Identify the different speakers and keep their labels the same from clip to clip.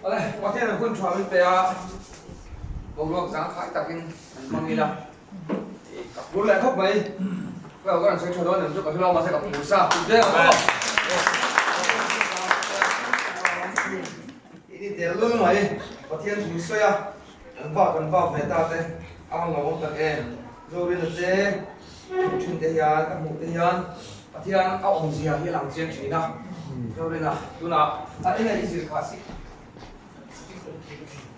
Speaker 1: Awle, Pathian hun tha min pe a, boruak zangkhai takin kan hmang ila, ka phur leh khawp mai. Ka rawn sawi tha dawn em chu ka hre lo mahse ka phur sa tih vek ang aw. Ini tel lul mai, Pathian thu sawi a, kan vak kan vak ve ta te, a rawn lawmawm tak em. Zorina te, hmuh thin te hian, ka hmuh te hian Pathian a awmzia hi a lang chiang thin a. Zorina, tunah a enge i zir kha si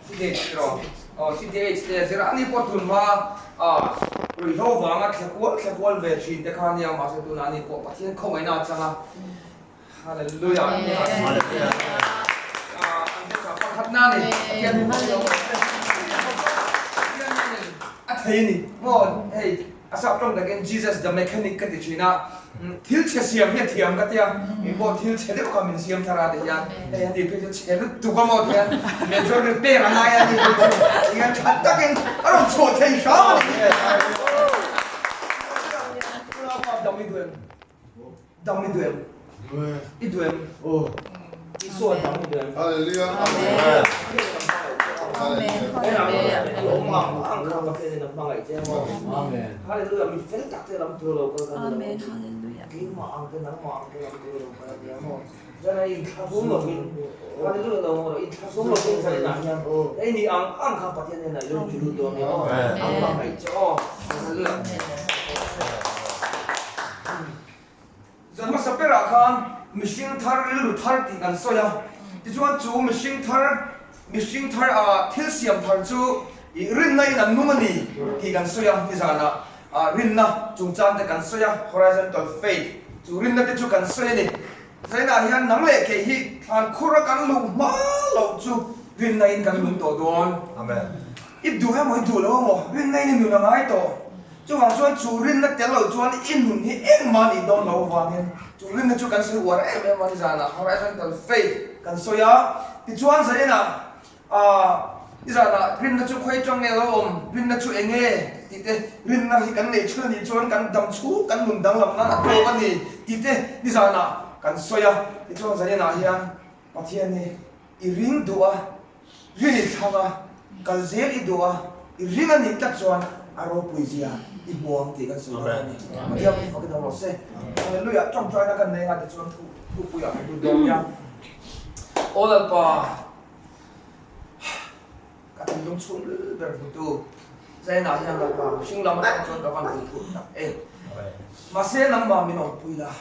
Speaker 1: CDH rawh aw CDH te a zir a, ani pawh tun hma a ruihhlo vanga thla kual thla kual ve thin te kha a nia, mahse tunah ani pawh Pathian khawngaihna a chang a. Hallelujah. Pakhatna ni Pathian a thei ni maw hei a sap tawng takin Jesus the mechanic ka ti thin a thil chhe siam hi a thiam ka tia min pawh thil chhe deuh kha min siam thar a ti hian hei ani phei chu chhe lutuk a maw ti hian major repair a ngai a ni hian tha takin a rawn chhuah thei hram a ni dam i duh em Dam i duh em? I duh em? Isua dam i duh em?
Speaker 2: Hallelujah. Amen.
Speaker 1: Amen. I awm ang ang kha Pathian in a hmangaih che maw?
Speaker 3: Amen.
Speaker 1: Hallelujah. Mi fel tak te lam tur lo kal kan
Speaker 4: Amen. Hallelujah.
Speaker 1: Keimah ang te nangmah ang te lam tur lo kal ania maw? Zan a inthlahrung lovin Hallelujah lo maw? Inthlahrung lovin zan inah hian hei ni ang ang kha Pathian hnenah i lo inti lut dawn nia aw. A hmangaih che aw. Hallelujah. Zan hmasa berah khan mihring thar rilru thar tih kan sawi a, tichuan chu mihring thar mihring thar ah thil siam thar chu ih rinna in an nung a ni tih kan sawi a, nizanah ah rinna chungchang te kan sawi a, horizontal faith chu rinna te chu kan sawi a ni. Zainah hian nang leh kei hi thlan khur a kan luh hma loh chu rinna in kan lung tawh dawn.
Speaker 2: Amen.
Speaker 1: I duh emaw i duh lo emaw rinna in i nun a ngai tawh. Chuvang chuan chu rinna tel loh chuan i nun hi engmah nih dawn loh avangin chu rinna chu kan sawi uar em em a ni zanah horizontal faith kan sawi a. Tichuan zaninah aah i zanah rinna chu khawi atang nge lo awm, rinna chu eng nge tih te, rinna hi kan neih chhun a nih chuan kan dam chhung kan nun danglam nan a tawk a ni tih te ni zanah kan sawi a. Tichuan zaninah hian Pathian hi i ring duh a. Rin i thlang a, kal zel i duh a, i ring a nih tak chuan a ropui zia i hmu ang tih kan sawi dawn a ni. Pathian min fakin awm rawh se. Hallelujah, tawngtaina kan nei anga tichuan thu thupuiah kan lut dawn nia. Aw Lalpa, ka thinlung chhung ber hmutu Zainah hian Lalpa mihring lam atang chuan ka van hmu thut tak e. Mahse nangmah min awmpui la,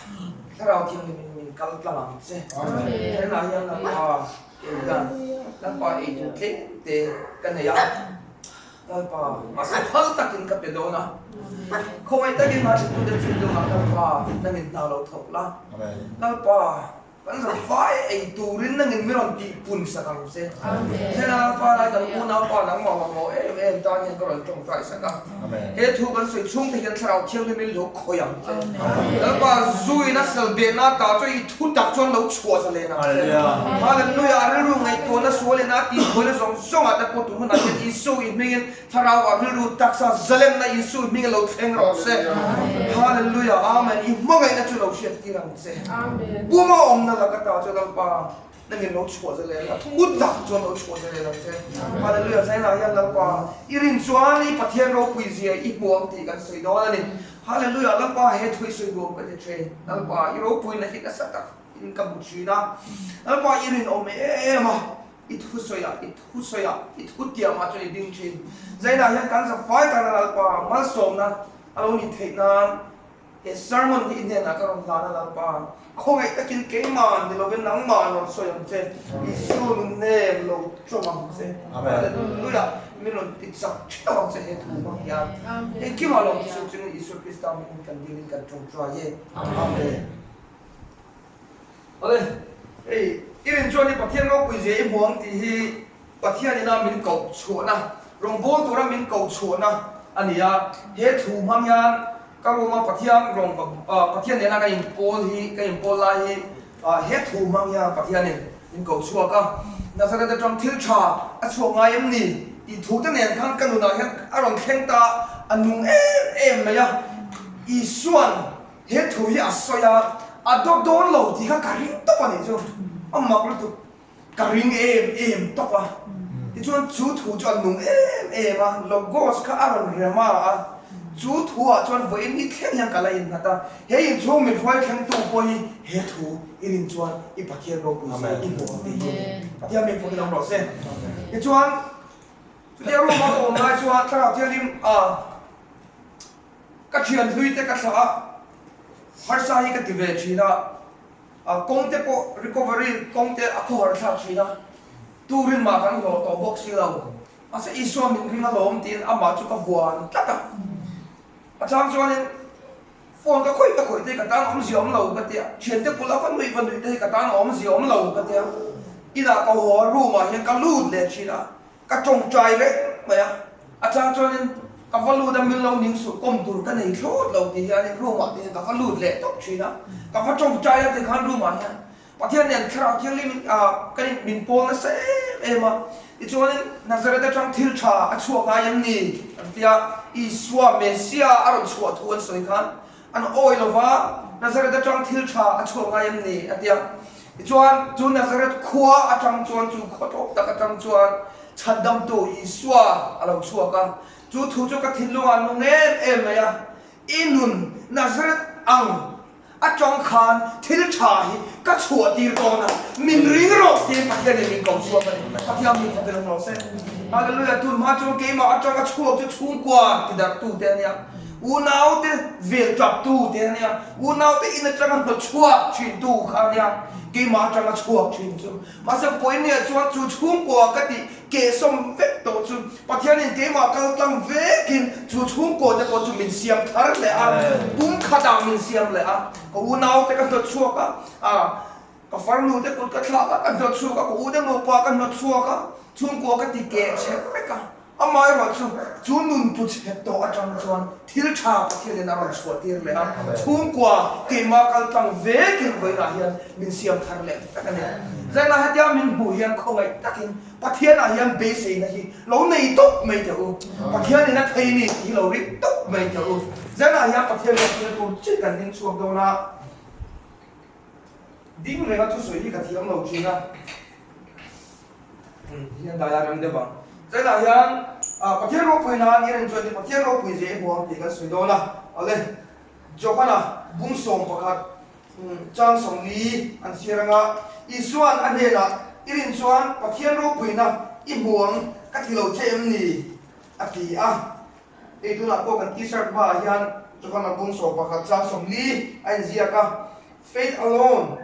Speaker 1: Thlarau Thianghlim in min kal tlang ang che. Zainah hian Lalpa, Keihian Lalpa ei tur tlem te ka nei a, Lalpa mahse phal takin ka pe dawn a, khawngaih takin hmachhitute thinlungah Lalpa nangin hna lo thawk la, Lalpa kan zafai ei turin nangin mi rawn tih pun sak ang che. Zela Lalpa lai kan unaupa nangmah mamawh em em tan hian ka rawn tawngtai sak a, he thu kan sawi chhungte hian Thlarau Thianghlim in lo khawih ang che. Lalpa zuin a sal behna ta chu i thu tak chuan lo chhuah zalen ang che. Hallelujah! A rilru ngaihtuahna sualin a tihbuaina zawng zawngah te pawh tun hunah hian Isu i hmingin Thlarau ah rilru taksa zalenna Isu i hmingin lo thleng rawh se. Hallelujah! Amen! I hmangaihna chu lo hriattir ang che. Puma awmna laka ta chu Lalpa Nangin lo chhuah zalen a, thu tak chuan lo chhuah zalen ang che. Hallelujah, Zainah hian Lalpa i rin chuan i Pathian ropui zia i hmu ang tih kan sawi dawn a ni. Hallelujah, Lalpa he thu i sawi nuam ka ti thin. Lalpa i ropuina hi nasa tak in ka hmu thin a. Lalpa i rinawm em a, i thu sawi ah, i thu sawi ah, i thu tiam ah chuan i ding thin. Zainah hian kan zafai tana Lalpa malsawmna a lo nih theih nan He sermon hi i hnenah ka rawn hlan a Lalpa, khawngaih takin keimah ni lovin nangmah an rawn sawi ang che, Isu nun nem lo tawng ang che, Hallelujah, min rawn ti chak theuh ang che he thu hmang hian. Engkimah lawm chu chungin Isua Krista hmingin kan dilin kan tawngtai e. Amen. Awle, hei i rin chuan i Pathian ropui zia i hmu ang tih hi Pathian ina min koh chhuahna, rawngbâwl tura min koh chhuahna a ni a. He thu hmang hian ka room-a Pathian rawng Pathian nena ka inpawl hi, ka inpawl lai hi he thu hmang hian Pathianin min koh chhuak a. Nazareth atang thil tha a chhuak ngai em ni tih thu te nen khan ka nunah hian a rawn thleng ta a nung em em mai a. Isua'n he thu hi a sawi a, a dawt dawn lo tih kha ka ring tawp a nih chu. A mak lutuk. Ka ring em em tawp a. Tichuan chu thu chu a nung em em a, Logos kha a rawn rema a, chu thu ah chuan vawiin ni thleng hian ka la innghat a, he inchhung min hruai thlengtu pawh hi he thu i rin chuan i Pathian ropui zia i hmu ang tih hi a ni. Pathian min fawkin awm rawh se. Tichuan chutia room a ka awm lai chuan Thlarau Thianghlim a ka thian hlui te ka thlah a, harsa hi ka ti ve thin a, A kawng te pawh recovery kawng te a khawhar thlak thin a, turin mah kan hlawh tawh bawk si lo. Mahse Isua min ring alawm tiin amah chu ka vuan tlat a. A chang chuanin phone ka khawih ka khawih te hi ka tan awmzia awm lo ka tia, thiante bula va nuih va nuih te hi ka tan awmzia awm lo ka tia. Inah ka haw a room ah hian ka lut leh thin a. Ka tawngtai reng mai a, a chang chuanin ka va lut a min lo ning suh kawm tur ka nei thlawt lo tih hianin room ah te hian ka va lut leh tawp thin a, ka va tawngtai a tikhan room ah hian Pathian nen Thlarau Thianghlim ah kan in min pawl nasa em em a, tichuanin Nazareth atang thil tha a chhuak ngai em ni an tia Isua Messiah a rawn chhuah thu an sawi khan An awi lo va, Nazareth atang thil tha a chhuak ngai em ni? a ti a. Tichuan, chu Nazareth khua atang chuan, chu khaw tawp tak atang chuan Chhandamtu Isua a lo chhuak a. Chu thu chu ka thinlungah nung em em mai a, I nun Nazareth ang atang khan thil tha hi ka chhuah tir dawn a, min ring rawh tiin Pathianin min ko chhuak a ni. Pathian min fak ilo rawh se. Hallelujah! Tun hma chuan keimah atanga chhuak chu chhungkua tidarhtute a nia. Unaute vel tap tu te ania, unaute in atanga hnawchhuak thin tu kha ania, keimah atanga chhuak thin chu. Mahse Pawimia chuan chu chhungkua ka tih kehsawm vek tawh chu Pathianin keimah kal tlang vekin chu chhungkua te pawh chu min siam thar leh a, pum khatah min siam leh a, ka unaute ka hnawchhuak a, ah ka farnu te kut ka thlak a, ka hnawchhuak a, ka ute nupa ka hnawchhuak a, chhungkua ka ti keh chhe vek a. Amaherawhchu, chu nun pu chhe tawh atang chuan thil tha Pathianin a rawn chhuah tir leh a, chhungkua keimah kal tlang vekin vawiinah hian min siam thar leh vek a ni. Zainah hetia min hmuh hian khawngaih takin Pathianah hian beiseina hi lo nei tawp mai teh u. Pathianin a thei ni tih hi lo ring tawp mai teh u. Zainah hian Pathian leh thil tur chin kan ding chhuak dawn a, ding renga thusawi hi ka thiam lo thin a. Hian dai a rem deuh ang. China hian Pathian ropui nan i rin chuan i Pathian ropui zia i hmu ang tih kan sawi dawn a. Awle, Johana bung 11 chang 40 an chhiar anga Isua'n a hnenah i rin chuan Pathian ropuina i hmu ang ka ti lo che em ni? a ti a. Hei tunah pawh kan t-shirt hmaah hian Johana bung 11 chang 40 a inziak a, Faith alone.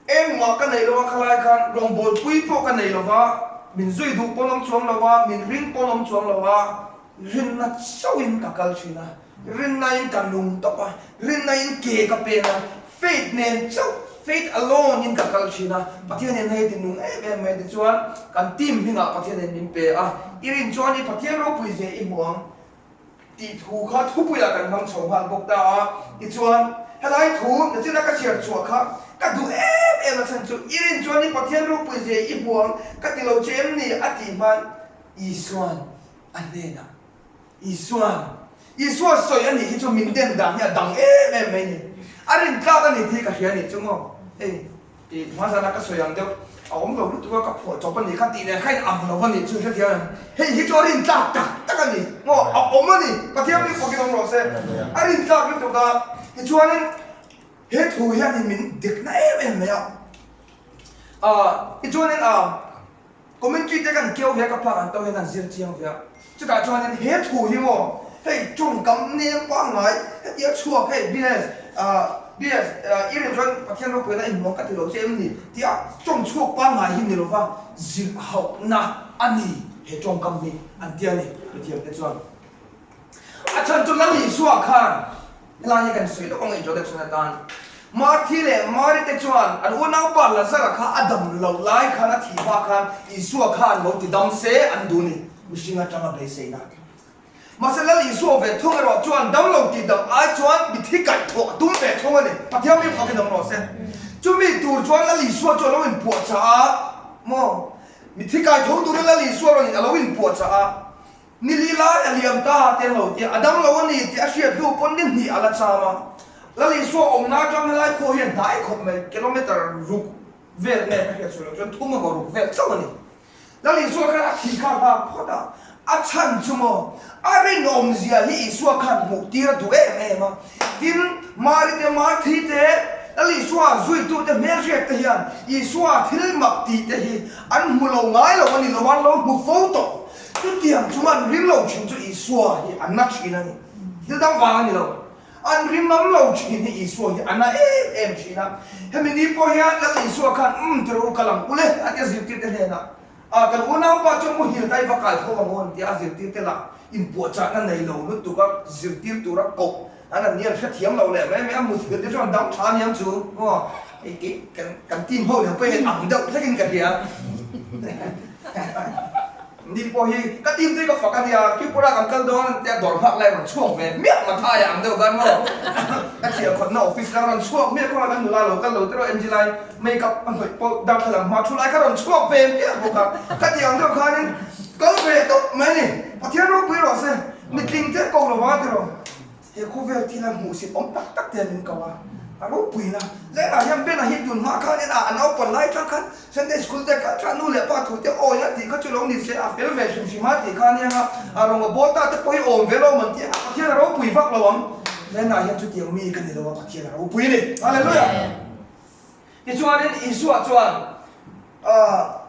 Speaker 1: Engmah ka nei lo a, khalai khan rawngbawlpui pawh ka nei lo va, min zui duh pawn awm chuang lo a, min ring pawn awm chuang lo a, rinna chauhin ka kal thin a, rinnain ka nung tawp a, rinnain ke ka pen a, faith nen chauh, faith alone in ka kal thin a, Pathianin hei ti nung em em mai tichuan kan team hmingah Pathianin min pe a, i rin chuan i Pathian ropui zia i hmu ang. Tih thu kha thupuiah kan hmang chho nghal bawk ta a, tichuan helai thu nachina ka chhiar chhuah kha ka duh em em a chhan chu i rin chuan i Pathian ropui zia i hmu ang ka ti lo che em ni a tih hman Isuan a hnenah Isuan Isua sawi a nih hi chu min den dan hi a dang em em mai ni a rin tlak a ni tih hi ka hria a nih chu maw hei Tih hma zana ka sawi ang deuh a awm lo lutuk a, ka phuah chawp a nih kha tih nen kha in ang lo a nih chu hrethiam em? Hei hi chu a rin tlak tak tak a ni maw? A awm a ni, Pathian mi fakin awm rawh se. A rin tlak lutuk a, tichuanin he thu hianin min dikna em em mai a. Tichuanin a. Commentary te kan keu ve a, ka pa kan to hian an zir chiang ve a, chutah chuanin he thu hi maw hei tawngkam nem pangngai hetia chhuak hei BS ah BS ah i rin chuan Pathian ropuina i hmuang ka ti lo che em ni tia tawng chhuak pangngai hi ni lova zir hauhna a ni he tawngkam hi an tia ni mithiam te chuan. A chhan chu Lal Isua khan helai hi kan sawi lawk ang introduction atan Marthi leh Mari te chuan an unaupa Lazara kha a dam loh lai khan a thih hma khan Isua khan lo ti dam se an duh ni mihring atanga beiseina. Mahse Lal Isua ve thung erawh chuan dam lo tih dam ai chuan mithi kaih thawh a tum ve thung a ni. Pathian mi fakin awm rawh se. Chumi tur chuan Lal Isua chu a lo inpuahchah a maw? Mithi kai tho turin Lal Isua rawn a lo inpuahchah a. Ni li lai a liam ta te lo tia a dam lo a ni tih a hriat hnu pawn ni hnih a la cham a. Lal Isua awmna atang helai khua hian hnai khawp mai, kilometre ruk vel nge ka hriat sual loh chuan thum emaw ruk vel chauh a ni. Lal Isua khan a thih kha nghak phawt a, a chhan chu maw a rinawm zia hi Isua khan hmuh tir a duh em em a. Tin, Mari te, Marthi te, Lal Isua zuitute hmelhriat te hian Isua thil mak tih te hi an hmu lo ngai lo a ni lo, an lo hmu fo tawh. Chutiang chunga an ring lo thin chu Isua hi a na thin a ni. Thil dang vang a ni lo. An ring ngam lo thin hi Isua hi a na em em thin a. Hemi ni pawh hian Lal Isua khan, Umm, ti rawh u, kal ang u le, a ti a zirtirte hnenah. A, kan unaupa chu muhil dai va kai tho ang u an ti a, a zirtirte lah inpuahchahna nei lo lutuk a zirtir tura koh an an nia an hrethiam lo leh mai mai a, muhil te chuan dam tha aniang chu maw, hei kei kan kan team ho nen pawh hian ang deuh hlekin ka hria. Ni pawh hi ka team te hi ka fak a nia, Tripura kan kal dawn an tia dawr nghak lai rawn chhuak ve miah Mathai ang deuh khan maw ka thiah khawtna office la rawn chhuak miah khawngaih kan nula lo kal lo tiraw Angie lai make up a hnawih pawh darthlalang hma thu lai kha rawn chhuak ve miah bawk a, ka tih ang deuh khanin kal ve tawp mai a ni, Pathian ropui rawh se, mitling te ko lo va tiraw. He khawvel thil a hmuhsit awm tak tak te min ko a, a ropuina. Zengah hian Bena hi tun hma khanin a a naupan lai tang khan Sunday school te kal tha nu leh pa thu te awi a tih kha chu lo ni se a fel ve hrim hrim a tih kha ania nga, a rawn a bawl ta te pawh hi awm ve lo man tih a Pathian a ropui vak lo ang. Zengah hian chutiang mi ka ni lo a Pathian a ropui a ni. Hallelujah! Tichuanin Isua chuan, Aah,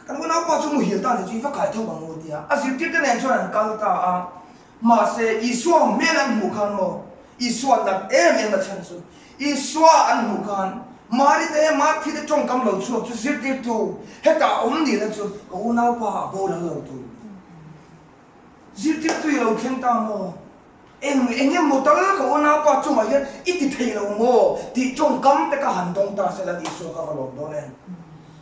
Speaker 1: kan unaupa chu muhil ta ni chu i va kai tho ang u tia a zirtirte nen chuan an kal ta a. Mahse, Isua hmel an hmuh khan maw? Isua nat em em a chhan chu. Isua an hmuh khan Mari te, Marthi te tawngkam lo chhuak chu zirtirtu hetah awm ni la chu ka unaupa a boral lo tur. Zirtirtu i lo thleng ta maw? Eng eng emaw tal ka unaupa chungah hian i ti thei lo maw? tih tawngkam te ka han dawng ta se la Isua ka va lawm dawn em?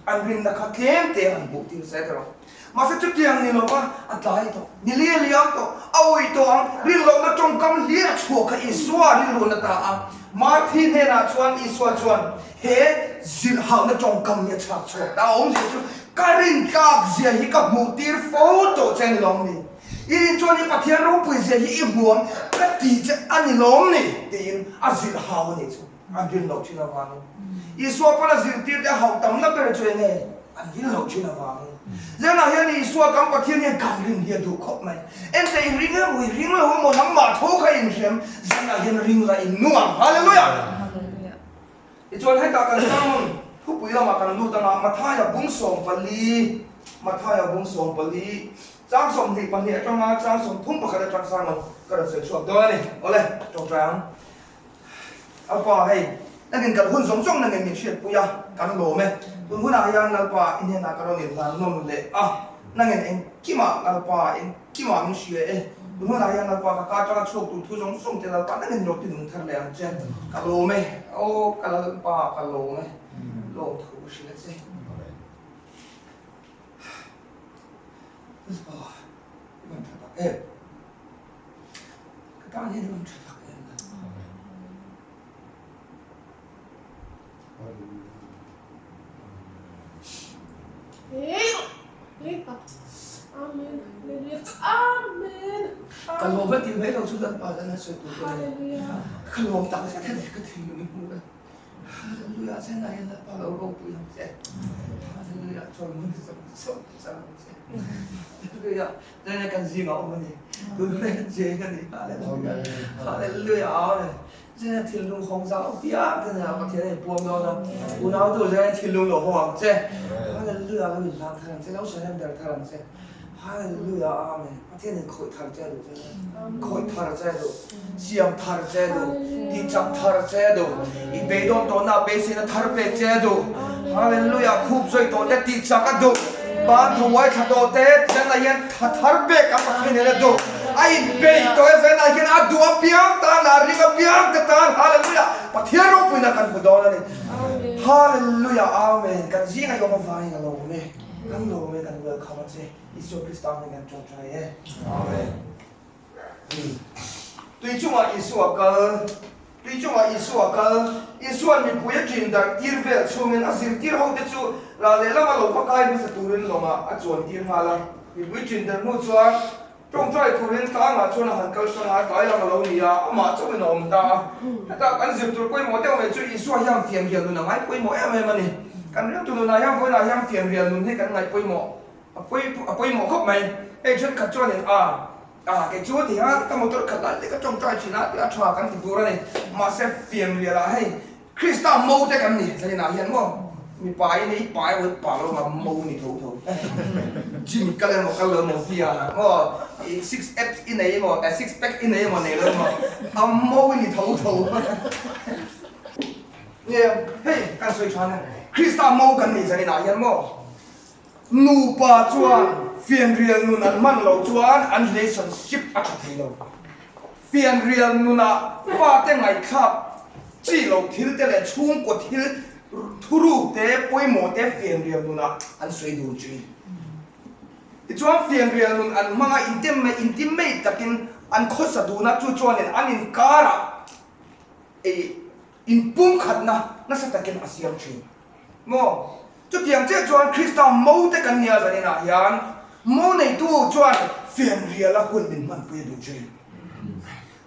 Speaker 1: An rinna kha tlem te han hmuh tir se erawh. Mahse chutiang ni lova a tlai tawh, ni li a liam tawh, a awih tawh ang, rinlohna tawngkam hlir a chhuak kha Isua rilruhna ta a. Marthi hnenah chuan Isua chuan he zilhhauhna tawngkam hi a chhak chhuak ta. A awmzia chu ka rintlak zia hi ka hmuh tir fo tawh che a ni lawm ni? I rin chuan i Pathian ropui zia hi i hmu ang ka ti che a ni lawm ni? tiin a zilhhau a nih chu. An rin loh thin avangin. Isua pawn a zirtirte a hauh tamna ber chu enge? An rin loh thin avangin. Zirnah hian Isua kan Pathian hian kan rin hi a duh khawp mai. Ente i ring emaw i ring lo emaw nangmah tho kha i inhrem, zirnah hian ring la in nung ang. Hallelujah! Tichuan hetah kan sermon thupui lamah kan lut anga Mathaia bung 14, Mathaia bung 14, chang 22 atanga chang 31 atang sermon ka rawn sawi chhuak dawn a ni. Awle, tawngtai ang. Lalpa, hei, nangin kan hun zawng zawng nangin min hriatpui a, kan lawm e. Tun hunah hian Lalpa i hnenah ka rawn inhlan nawn leh a, nangin engkimah Lalpa, engkimah min hria e. Tun hunah hian Lalpa ka ka atanga chhuak tur thu zawng zawng te Lalpa nangin rawh tinung thar leh ang che. Ka lawm e, aw ka Lalpa ka lawm e, lawmthu ka hrilh a che. Lalpa, i van tha tak em. Ka tan hian rawn tha tak em a. Ka lawm a ti mai lo chu Lalpa lal a sawi tur ka nei. Ka lawm tak zet a ni ka thinlung i hmuh e. Hallelujah zenah hian Lalpa lo ropui ang che. Hallelujah chawimawi zawng zawng chang ang che. Hallelujah. Zena kan zingah awm a ni. Tun mai kan cheng a ni. Hallelujah. Hallelujah. Amen. Zena thinlung hawng zau piang te nena Pathian a inpuang dawn a. Unau tu Zena thinlung lo hawng ang che. Hallelujah. Lo inhlang thar ang che. Lo surrender thar ang che. Hallelujah. Amen. Pathian in khawih thar che duh che. Khawih thar che duh. Siam thar che duh. Tihchak thar che duh. I beidawn tawhna beiseina thar pek che duh. Hallelujah. Khup zawih tawh te tihchak a duh. Ban tho uai thla tawh te zanah hian tha thar pek ang Pathian hian a duh. A inpeih tawh e zanah hian a duh apiang tan a ring apiang te tan Hallelujah. Pathian ropuina kan hmu dawn a ni. Hallelujah. Amen. Kan zingah i awm avangin a lawm e. Kan lawm e kan welcome a che. Isua Krista hming kan tawngtai e. Amen. Tui chungah Isua kal Tui chungah Isua kal Isua'n mipui a ṭin darh tir vel chhungin a zirtir hote chu ral lehlam a lo va kai hmasa turin lawngah a chuan tir nghal a. Mipui ṭin darh hnu chuan ṭawngṭai turin tlangah chuan a han kal hrang a, tlai lam a lo ni a, amah chauhin a awm ta a. Hetah kan zir tur pawimawh deuh mai chu Isua hian fiamhial nun a ngai pawimawh em em a ni. Kan ringtu nunah hian vawiinah hian fianrial nun hi kan ngaih pawimawh a pawi a pawimawh khawp mai. Hei thenkhat chuanin a a kei chu ti hian ka motor khat lai te ka tawngtai thin a tih a tha kan ti tur a ni. Mahse fianrialah hei Krista mo te kan ni thlaninah hian maw mipa in i pa emaw i pa lo emaw mo ni tho tho gym kal emaw kal lo emaw fia maw i six abs i nei emaw six pack i nei emaw nei lo emaw a mo i ni tho tho nge hei kan sawi than e Krista mo kan ni zaninah hian maw nupa chuan fianrial nun an hman loh chuan an relationship a tha thei lo. Fianrial nunah fate ngaihthlak chi loh thil te leh chhungkaw thil thuruk te pawimawh te fianrial nunah an sawi dun thin. Tichuan fianrial nun an hmanga intimate takin an khawsa dun a, chu chuanin an inkarah ei inpumkhatna nasa takin a siam thin. Maw? Chutiang chiah chuan Krista mo te kan nia zaninah hian mo neitu chuan fianriala hun min hmanpui a duh thin.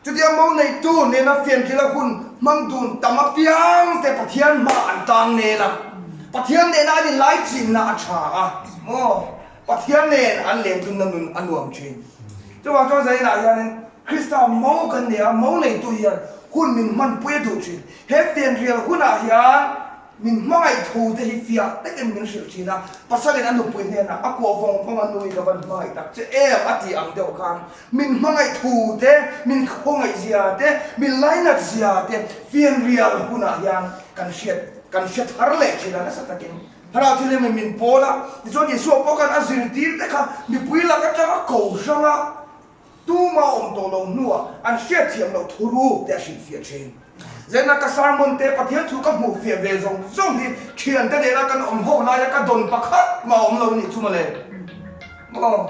Speaker 1: Chutiang mo neitu nena fianriala hun hmang dun tam apiang te Pathian hma an tang nel a, Pathian nena an inlaichinna a tha a, maw? Pathian nen an lendunna nun a nuam thin. Chuvang chuan zaninah hianin Krista mo kan nia, mo neitu hian hun min hmanpui a duh thin. He fianrial hunah hian Min hmangaih thu te hi fiah takin min hrilh thin a, pasalin a nupui hnenah a kuah vawng vawng a nui ka van hmangaih tak che em a tih ang deuh khan min hmangaih thu te, min khawngaih zia te, min lainat zia te fianrial hunah hian kan hriat kan hre thar leh thin a nasa takin Thlarau thil hian min pawl a, tichuan Isua pawh khan a zirtir te kha mipui lak atanga ko hrang a, Tuma awm tawh lo hnuah an hriatthiam loh thu ruk te a hrilhfiah thin. Zena ka sermon te Pathian thu ka hmuhfiah ve zawng zawng hi thiante nena kan awm ho laia ka dawn pakhat mah awm lo nih chu mawle. Maw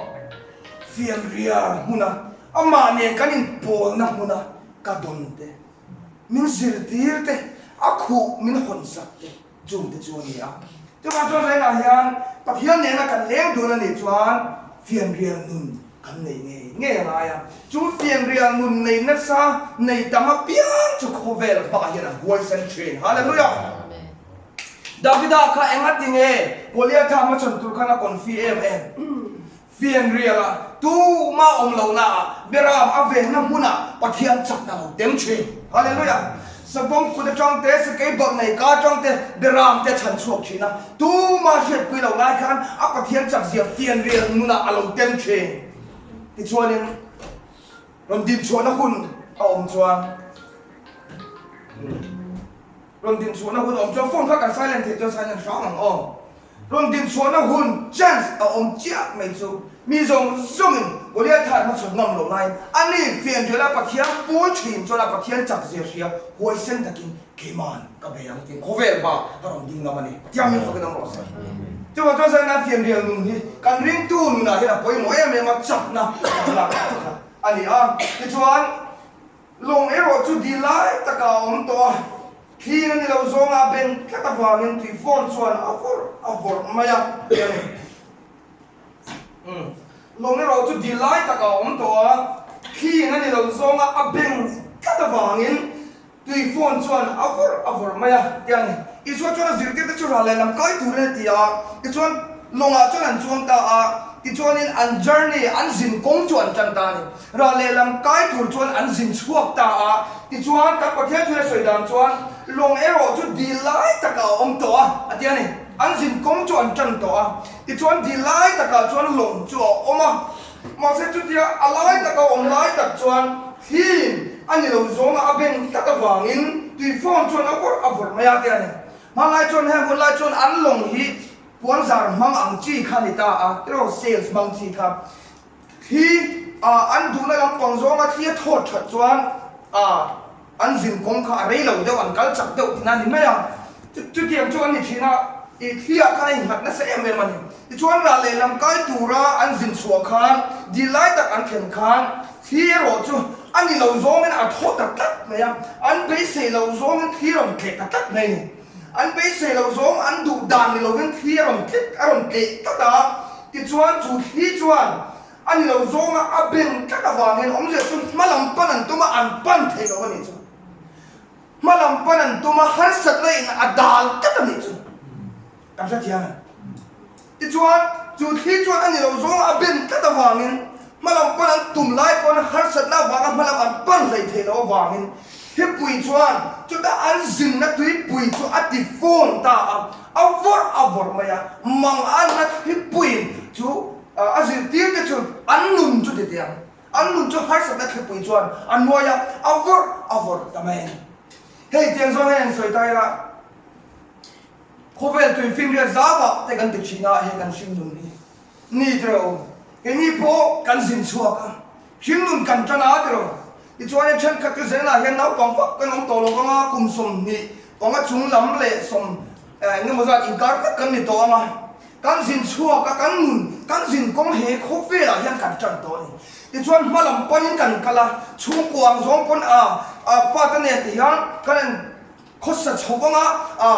Speaker 1: fianrial hmuna amah nen kan inpawlna hmuna ka dawn te, min zirtir te, a khuh min hawnsak te, Chungte chu a ni a. Chuvang chuan renah hian Pathian nena kan leng dun a nih chuan fianrial nun kan nei ngei ngei a ngai a. Chu fianrial nun nei nasa, nei tam apiang chu khawvel hmaah hian a huaisen thin. Hallelujah! Davida kha engati nge Goliatha hmachhawn tur khan a confi em em? Fianriala tuma awm lohnaah Beram a venna hmunah Pathian chakna lo tem thin. Hallelujah! Savawm kut atang te, sakei bawlh nei ka atang te Beram te a chhan chhuak thin a, tuma hriatpui lo lai khan a Pathian chakzia fianrial nunah a lo tem thin. Tichuanin rawn dinchhuahna hun a awm chuan rawn dinchhuahna hun a awm chuan phone kha kan silent theih chuan silent hrang ang aw. Rawn dinchhuahna hun, chance, a awm chiah mai chu mi zawng zawngin Goliatha hmachhawn ngam lo laiin a ni fianriala Pathian pawl thin chuan a Pathian chak zia hria huaisen takin keiman ka bei ang tiin khawvel hma a rawn ding ngam a ni. Pathian min fakin awm rawh se. Chuvang chuan zaina fianrial nun hi kan ringtu nunah hian a pawimawh em em a, chakna kan lak kha a ni a. Tichuan. Lawng erawh chu dil lai takah a awm tawh a, thli a ni lo zawnga a ben tlat avangin tui fawn chuan a vawrh a vawrh mai a ti a ni. Umm. Lawng erawh chu dil lai takah a awm tawh a, thli a ni lo zawnga a ben tlat avangin tui fawn chuan a vawrh a vawrh mai a ti a ni. Isua chuan a zirtirte chu ral lehlam kai turin a ti a, tichuan lawngah chuan an chuang ta a, tichuanin an journey, an zin kawng chu an tan ta a ni. Ral lehlam kai tur chuan an zin chhuak ta a, tichuan kan Pathian thil a sawi dan chuan lawng erawh chu dil lai takah a awm tawh a, a ti a ni. An zin kawng chu an tan tawh a, tichuan dil lai takah chuan lawng chu a awm a, mahse chutia a lai taka awm lai tak chuan thliin a ni lo zawnga a ben tlat avangin tui fawn chuan a vawrh a vawrh mai a, ti a ni. Hmanlai chuan heng hun lai chuan an lawng hi puanzar hmang ang chi kha a ni ta a, tiraw sails hmang chi kha. Thli a an duhna lampang zawnga thli a thawt that chuan a an zin kawng kha a rei lo deuh, an kal chak deuh tihna a ni mai a. Chutiang chu an ni thin a, ih thliah khan a innghat nasa em em a ni. Tichuan ral lehlam kai tura an zin chhuah khan dil lai tak an thlen khan thli erawh chu a ni lo zawngin a thaw ta tlat mai a, an beisei lo zawngin thli rawn tleh ta tlat mai a ni. An beisei lo zawng an duh dan ni lovin thli a rawn tlet a rawn tleh tlat a, tichuan chu thli chuan a ni lo zawnga a ben tlat avangin awmzia chu hma lam pan an tum a, an pan thei lo a nih chu. Hma lam pan an tum a, harsatna in a dal tlat a nih chu. Kan hrethiam em? Tichuan, chu thli chuan a ni lo zawng a ben tlat avangin hmalam pawn an tum lai pawn harsatna avanga hmalam an pan hlei thei lo avangin thlipui chuan chutah an zinna tuipui chu a ti fawn ta a, a vawrh a vawrh mai a, mang anna thlipuiin chu a zirtirte chu an nun chu ti teh ang, an nun chu harsatna thlipui chuan a nuai a, a vawrh a vawrh ta mai a ni. Hei tiang zawng hian sawi ta ila. Khawvel tui finriat zauah te kan ti thin a, hei kan hringnun hi ni tiraw? Keini pawh kan zin chhuak a, hringnun kan tan a tiraw? Tichuan thenkhat chu zelah hian naupang vak kan awm tawh lo vang a, kum 25 panga chung lam leh sawm eng emaw zat inkar vek kan ni tawh ang a, kan zin chhuak a, kan nun, kan zin kawng he khawvelah hian kan tan tawh a ni. Tichuan hma lam panin kan kal a, chhungkua ang zawng pawn a, fate nen ti hian kan in. Khawsa chho vanga a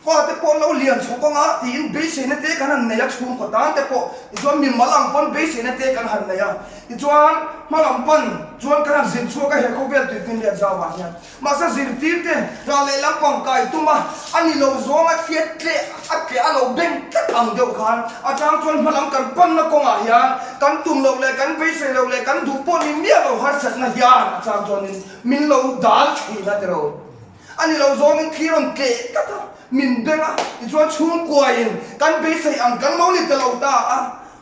Speaker 1: fate pawh lo lian chho vanga tiin beiseina te kan han nei a, chhungkaw tan te pawh tichuan mimal ang pawn beiseina te kan han nei a, tichuan hmalam pan chuan kan han zir chhuak a he khawvel tuifin lian zauah hian. Mahse zirtir te ral leh lampang kai tum a, a ni lo zawng a thliat tleh a tleh a lo beng tlat ang deuh khan a chang chuan hmalam kan panna kawngah hian kan tum loh leh kan beisei loh leh kan duh pawh ni miah lo harsatna hian a chang chuanin min lo dal thin a tiro. A ni lo zawngin thli rawn tleh tlat a, min beng a, tichuan chhungkuaiin kan beisei ang kan lo ni ta lo ta a,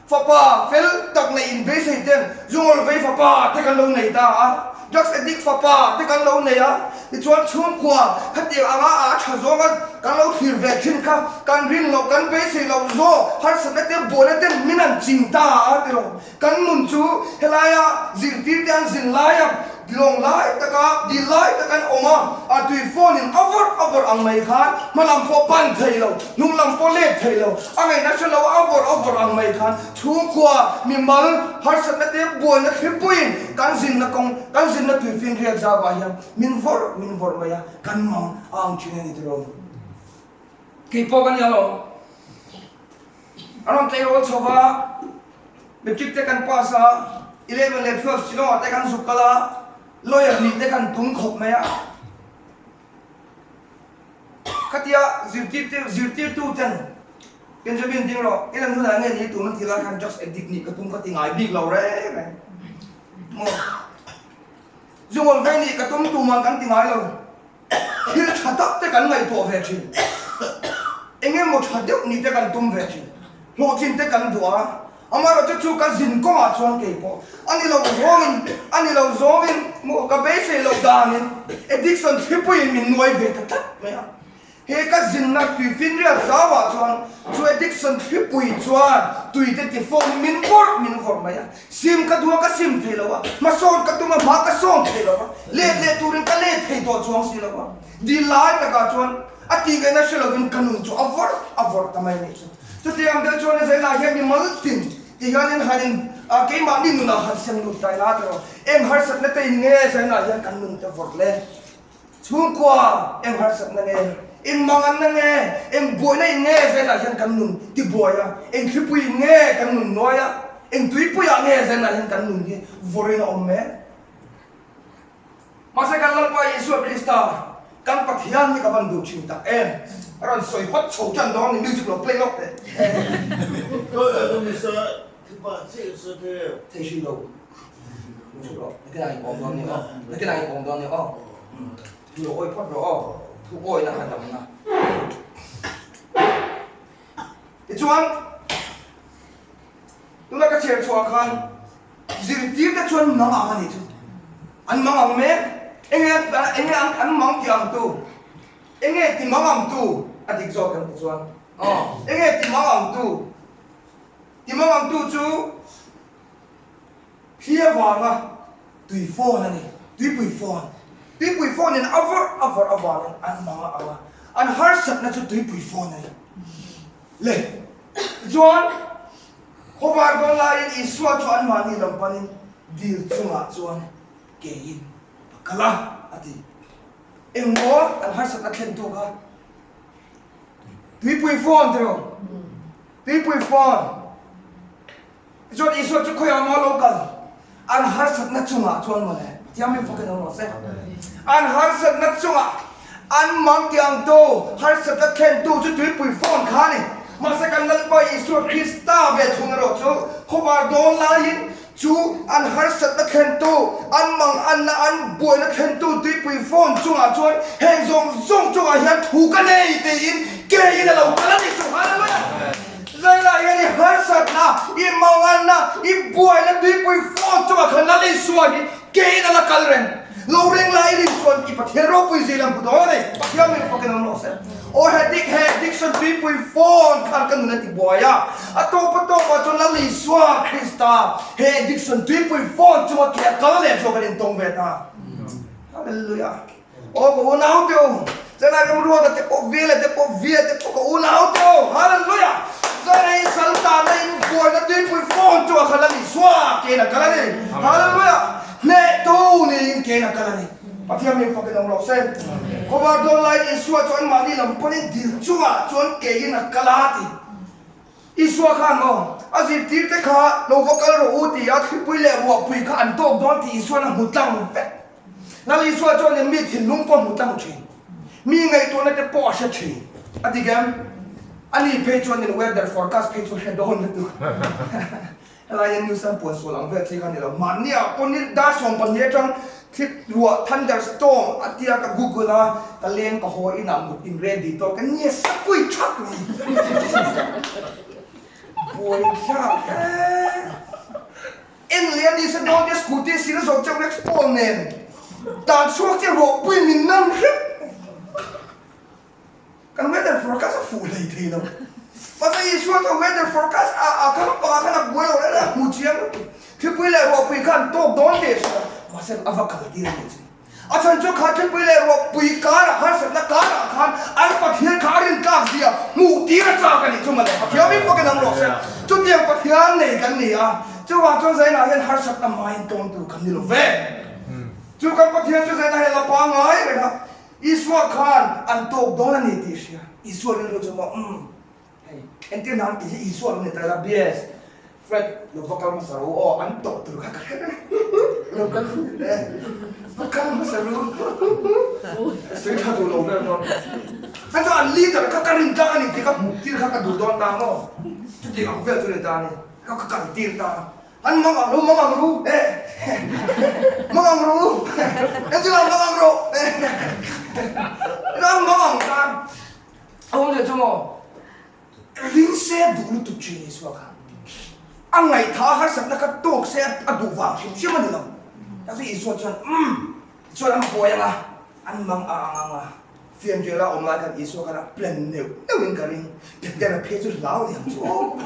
Speaker 1: fapa fel tak neih in beisei ten zungawl vei fapa te kan lo nei ta a, drugs addict fapa te kan lo nei a, tichuan chhungkua khatiang anga a tha zawnga kan lo thlir ve thin kha kan rin loh kan beisei loh zawk harsatna te buaina ten min han ching ta a tiraw. Kan nun chu helaia zirtirte an zin laia lawng lai taka dil lai taka an awm a, a tui phone in a vawrh a vawrh ang mai khan hma lam pawh pan thei lo, hnung lam pawh let thei lo, a ngaihna hre lo a vawrh a vawrh ang mai khan chhungkua mimal harsatna te buaina thlipuiin kan zinna kawng, kan zinna tui finriat zauah hian min vawrh min vawrh mai a, kan mang a ang thin a ni tiraw. Keipawh ka nia lo. A rawn tleirawl chho va, Matric te kan pass a, eleven leh twelve Shillong ah te kan zuk kal a, lawyer nih te kan tum khawp mai a. Khatia zirtirtu zirtirtu ten Benjamin ding rawh, i lan hunah nge ni tum an ti lai khan drugs addict nih ka tum ka ti ngai bik lo reng reng. Maw? Zungawl vei nih ka tum tuman kan ti ngai lo. Thil tha tak te kan ngaihtuah ve thin. Eng emaw tha deuh nih te kan tum ve thin. Hlawhtlin te kan duh a, amaherawhchu chu ka zin kawngah chuan kei pawh a ni lo zawngin, a ni lo zawngin maw ka beisei loh danin addiction thlipuiin min nuai ve ta tlat mai a. He ka zinna tui finriat zauah chuan chu addiction thlipui chuan tui te ti fawm min vawrh min vawrh mai a. Sim ka duh a ka sim thei lo a, hmasawn ka tum a hma ka sawm thei lo a, let leh turin ka let thei tawh chuang si lo a. Dil lai takah chuan a tih ngaihna hre lovin ka nun chu a vawrh a vawrh ta mai a nih chu. Chutiang deuh chuan Israel-ah hian mi mal tin ti hianin han in keimahni nunah han sem lut ta ila tiraw eng harsatna te in nge Israel-ah hian kan nun te vawrh le? Chhungkua eng harsatna nge, eng manganna nge, eng buaina in nge Zenah hian kan nun tibuai a, eng thlipui in nge kan nun nuai a, eng tuipuiah nge Zenah hian kan nun hi vawrin a awm mek? Mahse kan Lalpa Isua Krista, kan Pathian hi ka van duh thin tak em! A rawn sawi hawt chho tan dawn ni, music lo play lawk teh. Thei hri lo. Nakin ah in awm dawn nia aw. Nakin ah in awm dawn nia aw. Thu lo awi phawt rawh aw. Thu awina kha damna. Tichuan, tuna ka chhiar chhuah khan zirtir te chuan mang ang a nih chu. An mang ang mek. Enge enge an mang ti ang tu. Enge ti mang ang tu a dik zawk em tichuan. Enge ti mang ang tu. Ti mang ang tu chu Thli avanga tui phone a ni, tuipui phone. Tuipui phone in a vawrh a vawrh avangin an mang a ang a, an harsatna chu tuipui phone a ni. Le, tichuan, khawvar dawn laiin Isua chu anmahni lam panin dil chungah chuan keiin a kal a, a ti. Engmaw an harsatna thlentu kha? Tuipui phone tiraw? Tuipui phone. Tichuan Isua chu khawiah maw lo kal? An harsatna chungah chuan mawle, Pathian min fakin awm rawh se. An harsatna chungah. An mang tiang tu, harsatna thlen tu chu tuipui phone kha a ni. Mahse kan Lalpa Isua Krista ve thung erawh chu khawvar dawn laiin chu an harsatna thlen tu, an mang anna, an buaina thlen tu tuipui phone chungah chuan heng zawng zawng chungah hian thu ka nei tiin keiin a lo kal a ni chu. Hallelujah! Zailah hian i harsatna, i mang anna, i buaina tuipui phone chungah khan Lal Isua hi Keiin a la kal reng. Lo ring lai rin chuan i Pathian ropui zil a hmu dawn a ni. Pathian min fakin awm rawh se. Aw he dik he Dickson tuipui phone khan ka nun a ti buai a. A tawp a tawp ah chuan Lal Isua Krista he Dickson tuipui phone chunga ke a kal leh chu kan intawng ve ta. Hallelujah. Aw ka unau te u, chana remruata te pawh Vela te pawh Via te pawh ka unau te u, Hallelujah! Chana i sal tana in buaina tuipui phone chu a khan a ni, Sua kein a kal a ni, Hallelujah! Hnehtu niin kein a kal a ni. Pathian min fakin awm rawh se. Khawvar dawn laiin Isua chu anmahni lam panin dil chungah chuan kein a kal a ti. Isua khan maw a zirtirte kha lo va kal rawh u ti a thlipui leh ruahpui kha an tawk dawn tih Isua'n a hmu tlang vek. Lal Isua chuan in mi thinlung pawh a hmu tlang thin. Mi ngaihtuahna te pawh a hre thin. A dik em? Ani phei chuan in weather forecast phei chu a hre dawn lutuk. Helai hian news an puan sual ang vel chi kha a ni lo. Mahni ah pawh ni dar 12 atang thli ruah thunder storm a tia ka google a, ka leng ka haw inah mut in ready tawk ka nia sakui thak mai. Buai thlak ee. En leh a ni se dawn te scooty sir zawh cheuh rex pawl nen tan chhuak che ruahpui min nan hrep. Kan weather forecast a fuh hlei thei lo. Mahse Isua chuan weather forecast a a kha lampangah khan a buai lo reng a, hmu chiang lutuk. Thlipui leh ruahpui khan tawk dawn teh hria, mahse a va kal tir a nih chu. A chhan chu kha thlipui leh ruahpui karah harsatna karah khan an Pathian kha a rintlak zia hmuh tir a chak a nih chu mawle. Pathian min bawkin ang rawh se. Chutiang Pathian nei kan ni a, chuvang chuan Zainah hian harsatna hmain tawn tur kan ni lo ve. Chu kan Pathian chu Zainah hian la pangngai reng a. Isua khan an tawk dawn a ni tih hria. Isua rilru chu maw umm hei entir nan tih hi Isua lo ni ta ila BS Fred lo va kal hmasa ru aw an tawk tur kha ka hre reng lo kal e va kal hmasa ru sawi tha duh lo vel dawn an chuan an leader kha ka rin tlak a ni tih ka hmuh tir kha ka duh dawn ta maw chuti ang vel chu ni ta a ni ka kal tir ta. An mang ang ru, mang ang ru, eh mang ang ru, engtin ang mang ang rawh, eh an mang ang tan a awm leh chu maw? Ring se a duh lutuk thin Isua kha. A ngaihtha a harsatna kha tawk se a duh vang hrim hrim a ni lo. Mahse Isua chuan umm chuan an buai ang a, an mang a ang ang a. Fianriala awm lai khan Isua khan a plan neuh neuhin ka ring. Petera phei chu hlau ni ang chu aw.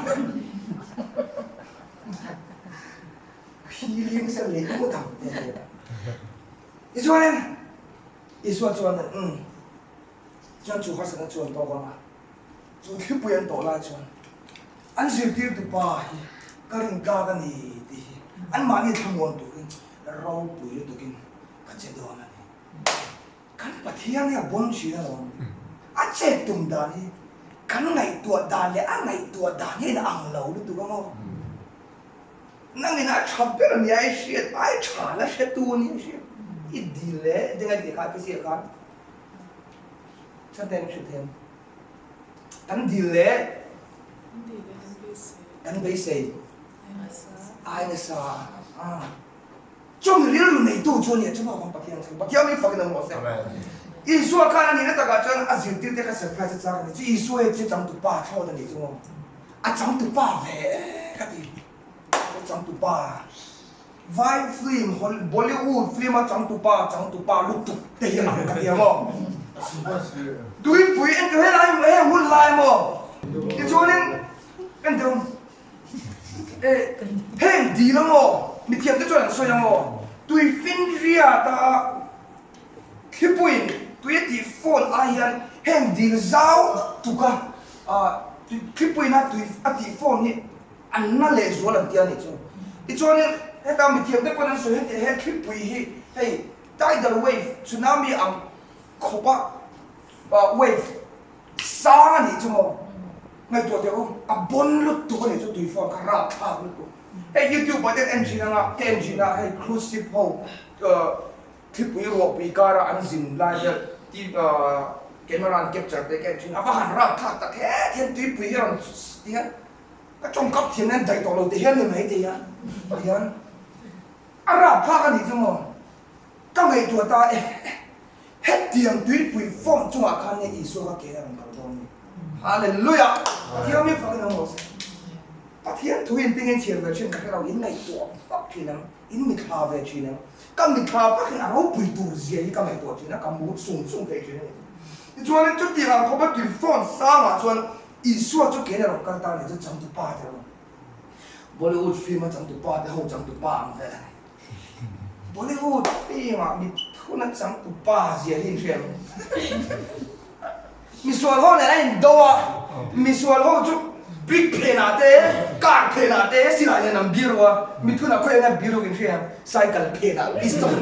Speaker 1: Healing se lei ngawt ang te a ti. Tichuanin Isua chuan umm chuan chu harsatna chu an tawk ang a, chu thlipui an tawh lai chuan an zirtirtu pa hi ka rin tlak a ni tih hi anmahni thlamuan turin ropui lutukin ka che dawn a ni. Kan Pathian hi a bon thin alawm. A chet tum dan hi kan ngaihtuah dan leh a ngaihtuah dan hi a inang lo lutuk ang aw. Nangin a tha ber a nia i hriat ai tha la hre tu a nia i hriat. I dil leh ding a tih kha physio khan chhan ten hrilh thei Kan dil leh kan beisei ai nasa a. Chumi rilru neitu chu a nia, chuvang khan Pathian chu Pathian min fakin a hmu a se. Isua khan a nihna takah chuan a zirtirte kha surprise a chak a ni. Chu Isua hi chu changtupa thlawt a nih chu maw? A changtupa ve e ka ti. A changtupa. Vai film, Bollywood film a changtupa, changtupa lutuk te hi ang ka ti a maw? Tuipui entir helai heng hun lai maw? Tichuanin entir. Heng dil ang aw, mithiamte chuan an sawi ang aw, tui finriata thlipuiin tui a tih fawn ai hian heng dil zau tuka thlipuiin a tui a tih fawn hi an na lehzual an ti a nih chu. Tichuanin heta mithiamte pawn an sawi heti he thlipui hi hei tidal wave tsunami ang khawpa wave Sang a nih chu maw? Ngaihtuah teh u, a bon lutuk a nih chu tui phone kha rapthlak lutuk. Hei YouTube ah te an en thin anga, ka en thin a, hei cruise ship ho thlipui ruahpui kara an zin lai vel. TV camera an capture te ka en thin a, va han rap thlak tak het hian tuipui hi a rawn ti hian ka tawngkap thiam nen daih tawh lo ti hian ni mai thei a, ti hian a rap thlak a nih chu maw ka ngaihtuah ta e hetiang tuipui phone chungah khan nge Isua kha ke a rawn kal dawn ni Hallelujah Pathian mi fakin awm rawh se Pathian thu in tingin chhiar ve thin ka hre lo in ngaihtuah vak thin ang in mithla ve thin ang. Ka mithla takin a ropui tur zia hi ka ngaihtuah thin a, ka mur sung sung thei thin a ni. Tichuanin chutiang ang khawpa tui fawn sangah chuan Isua chu kein a rawn kal ta a ni chu changtupa te ho, Bollywood film a changtupa te ho changtupa ang vel a ni. Bollywood film ah mithuna changtupa zia hi in hria em? Misual ho nen a indo a, misual ho chu brick phenah te, car phenah te silai nen an biru a, mithun a khawi anga biru in hria em, cycle phenah pistol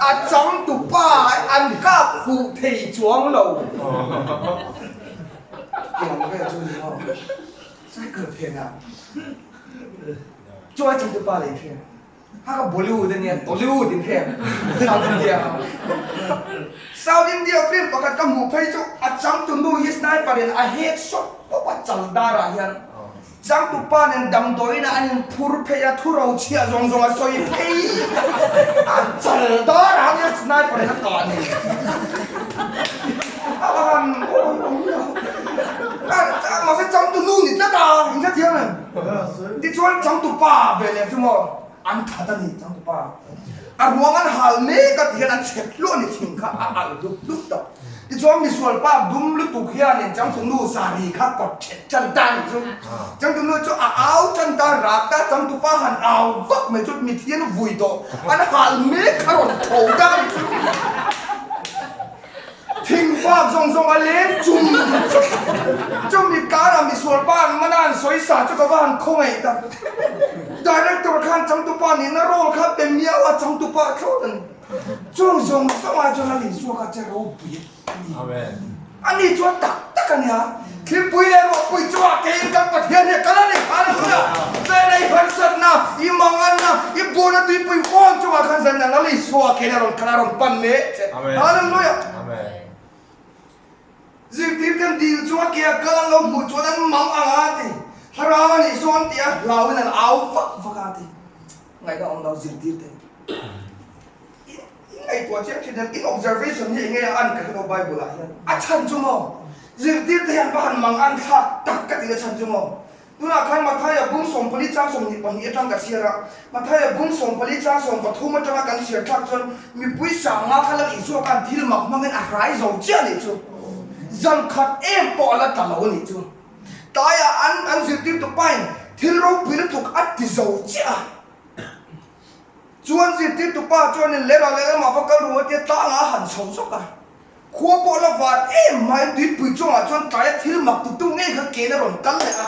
Speaker 1: a changtupa an kap fuh thei chuang lo. Tiang vel chu ni maw, cycle phenah chuan changtupa leh in hria. Kha kha Bollywood a nia, Tollywood in hria em? South India a. South India film pakhat ka hmuh phei chu a changtu nu hi sniper in a headshot pawp a chal dar ah hian changtu pa nen damdawiin ah an in phur phei a thu ro chhiah zawng zawng a sawi phei a chal dar ah hian sniper in a kah ni. A va han mahse changtu nu ni tlat a, in hrethiam em? Tichuan changtupa ve leh chu maw an that a ni changtupa a ruang an hal mek a ti hian an chhep hluah a ni thing kha a alh hlup hlup tawh. Tichuan misual pa dum lutuk hianin changtunu sari kha kawt thet tan ta a nih chu. Changtunu chu a au tan ta rak ta changtupa han au vak mai chu mithian vui tawh an hal mek kha rawn tho ta a nih chu. Thingfak zawng zawng a leng chum chum chumi karah misual pa an man a an sawi sa chu ka va han khawngaih ta. Director khan changtupa nihna role kha pe miau a changtupa thlawt a ni. Chung zawng zawng ah chuan a Isua kha che ropui a ni. A ni chuan tak tak a nia. Thilpui leh ruahpui chungah keiin kan Pathian hi a kal a ni. Hallelujah! Zan i harsatna, i manganna, i buaina tuipui fawn chungah khan zan a lal Isua keiin a rawn kal a, a rawn pan mek che. Hallelujah! Zirtirten dil chunga ke a kal an lo hmuh chuan an mang ang a ti. Thlarau a nih sawn tih a hlauin an au vak vak a ti. Ngaihna awm lo zirtirte. In ngaihtuah chiang thin hian in observation hi enge a an ka hre lo Bible ah hian a chhan chu maw zirtirte hian va han mang an thlak tak ka tih a chhan chu maw tunah khan Mathaia bung 14 chang 22 atang ka chhiar a Mathaia bung 14 chang 13 atanga kan chhiar thlak chuan mipui sanga kha Lal Isua khan thil mak hmangin a hrai zo chiah anih chu zan khat em pawh a la tla lo anih chu tlaiah an an zirtirtu pain thil ropui lutuk a ti zo chiah a. Chuan zirtirtu pa chuanin lera lehlamah va kal ru a tia tlangah a han chho zawk a. Khua pawh la vat em mai tuipui chungah chuan tlaia thil mak tutu ngei kha kein a rawn kal leh a.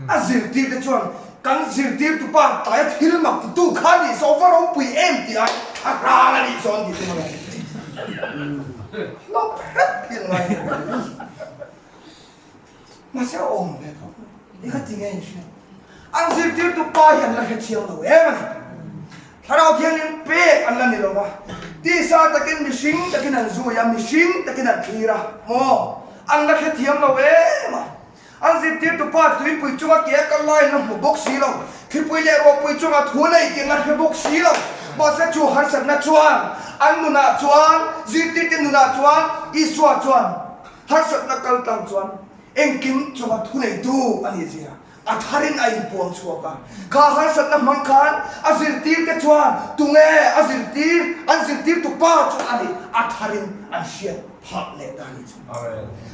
Speaker 1: A zirtirte chuan kan zirtirtu pa tlaia thil mak tutu kha nih zawh va ropui em tih ai thla rang a nih zawh an tih chu mawle. Hlawp hrep hi an ngai em. Mahse a awm ve tho. I ka ti nge in hriat? An zirtirtu pa hi an la hrethiam lo em a ni. Thlarau Thianghlim pek an la ni lo va. Tisa takin mihring takin an zui a, mihring takin an thlir a. Maw? An la hrethiam lo em a. An zirtirtu pa tuipui chunga ke a kal lai an la hmu bawk si lo. Thlipui leh ruahpui chunga thu nei tih an la hre bawk si lo. Mahse chu harsatna chuan an nunah chuan, zirtirte nunah chuan Isua chuan Harsatna kal tlang chuan engkim chunga thuneitu a nih zia a tharin a inpuang chhuak a. Kha harsatna hmang khan a zirtirte chuan tunge a zirtir, an zirtirtu pa chu a nih a tharin an hriat phah leh ta a nih chu.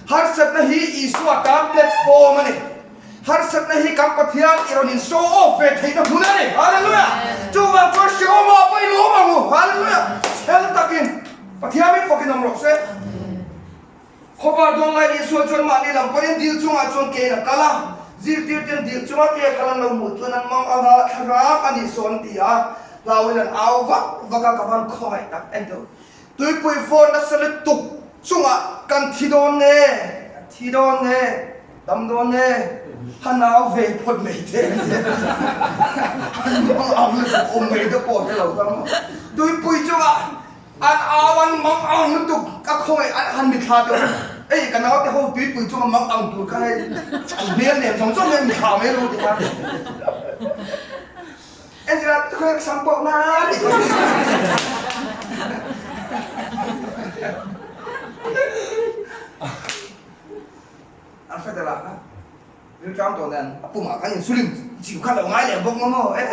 Speaker 1: Harsatna hi Isua tan platform a ni. Harsatna hi kan Pathian i rawn in show off ve theihna hmun a ni. Hallelujah! Chuvang chuan hrehawmah pawh i lawm ang u. Hallelujah! Chhel takin Pathian min fakin awm rawh se. Khawpa dawn lai Isua chuan mahni lam pawhin dil chungah chuan kein a kal a, zirtirten dil chunga ke a kal an lo hmuh chuan an mang ang a, thlarang a nih sawn ti a, hlauin an au vak vak a, ka van khawngaih tak en deuh. Tuipui fawn nasa lutuk chungah kan thi dawn nge, kan thi dawn nge, dam dawn nge, han au ve phawt mai te an ti a, an mang ang lutuk awm mai te pawh hre lo ta maw. Tuipui chungah. An au an mang ang lutuk ka khawngaih an han mithla deuh ei ka naute ho tuipui chunga mang ang tur kha hei an hmel nen zawng zawng hian mithla mai ru ti khan entir a khawi ka sam pawh na tih kha an hre tel a rilṭam tawh nen a pumah khan insulin chiu kha lo ngai leh bawk maw maw e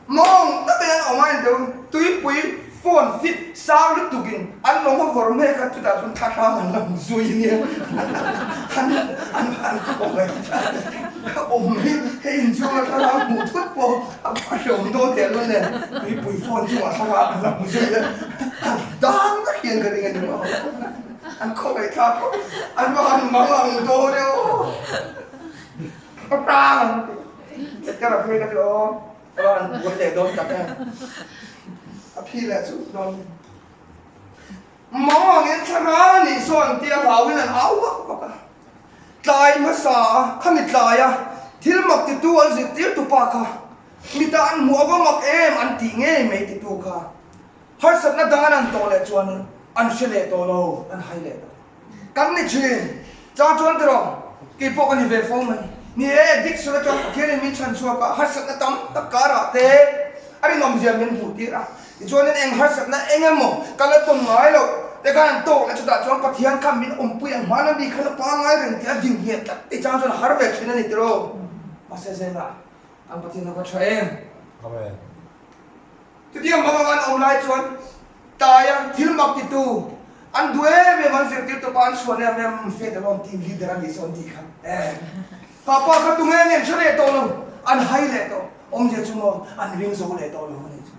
Speaker 1: Mawng takin an awm a engte tuipui phone fit sang lutukin an lo hma vawr mek a chutah chuan thla hrang an la hmu zui nia an an an khaw e awm hi hei inchhunga thla hrang hmuh thut pawh a hreawm dawn teh lul nen tuipui phone chungah thla hrang an la hmu zui a an dang vek hian ka ring a ni maw an khawngaih thlak khawp an va han mang ang dawn e aw a tang ang ti. Ka phei ka ti aw, ka lo han buai leh dawn tak e. A phi leh chu dawn. Mang angin thlarau nih sawn tia hlauin an au vak vak a. Tlai hmasa a, khami tlai a, thil mak titu an zirtir tu pa kha mita an hmuh ava mak em an tih ngei mai titu kha harsatna dang an han tawh leh chuanin an hre leh tawh lo, an hai leh ta. Kan ni thin. Chang chuan tiraw, kei pawh ka ni ve fo mai. Ni e, Dickson atang Pathianin min chhan chhuak a, harsatna tam tak karah te a rinawmzia min hmuh tir a. Tichuanin eng harsatna eng emaw ka la tawn ngai loh te khan an tawk leh chutah chuan Pathian khan min awmpui ang hmana mi khan a pangngai reng tih a ding ngheh tlat tih chang chuan a har ve thin a ni tiraw. Mahse zelah an Pathian a va tha em?
Speaker 2: Amen.
Speaker 1: Chutiang hmang anga an awm lai chuan Taia thil mak titu an duh em em an zirtirtu pa an chhuan em em Fate alawm team leader a nih sawn tih kha eh kha pa kha tunge nen hre leh tawh lo an hai leh tawh awmzia chu maw an ring zo leh tawh lo a nih chu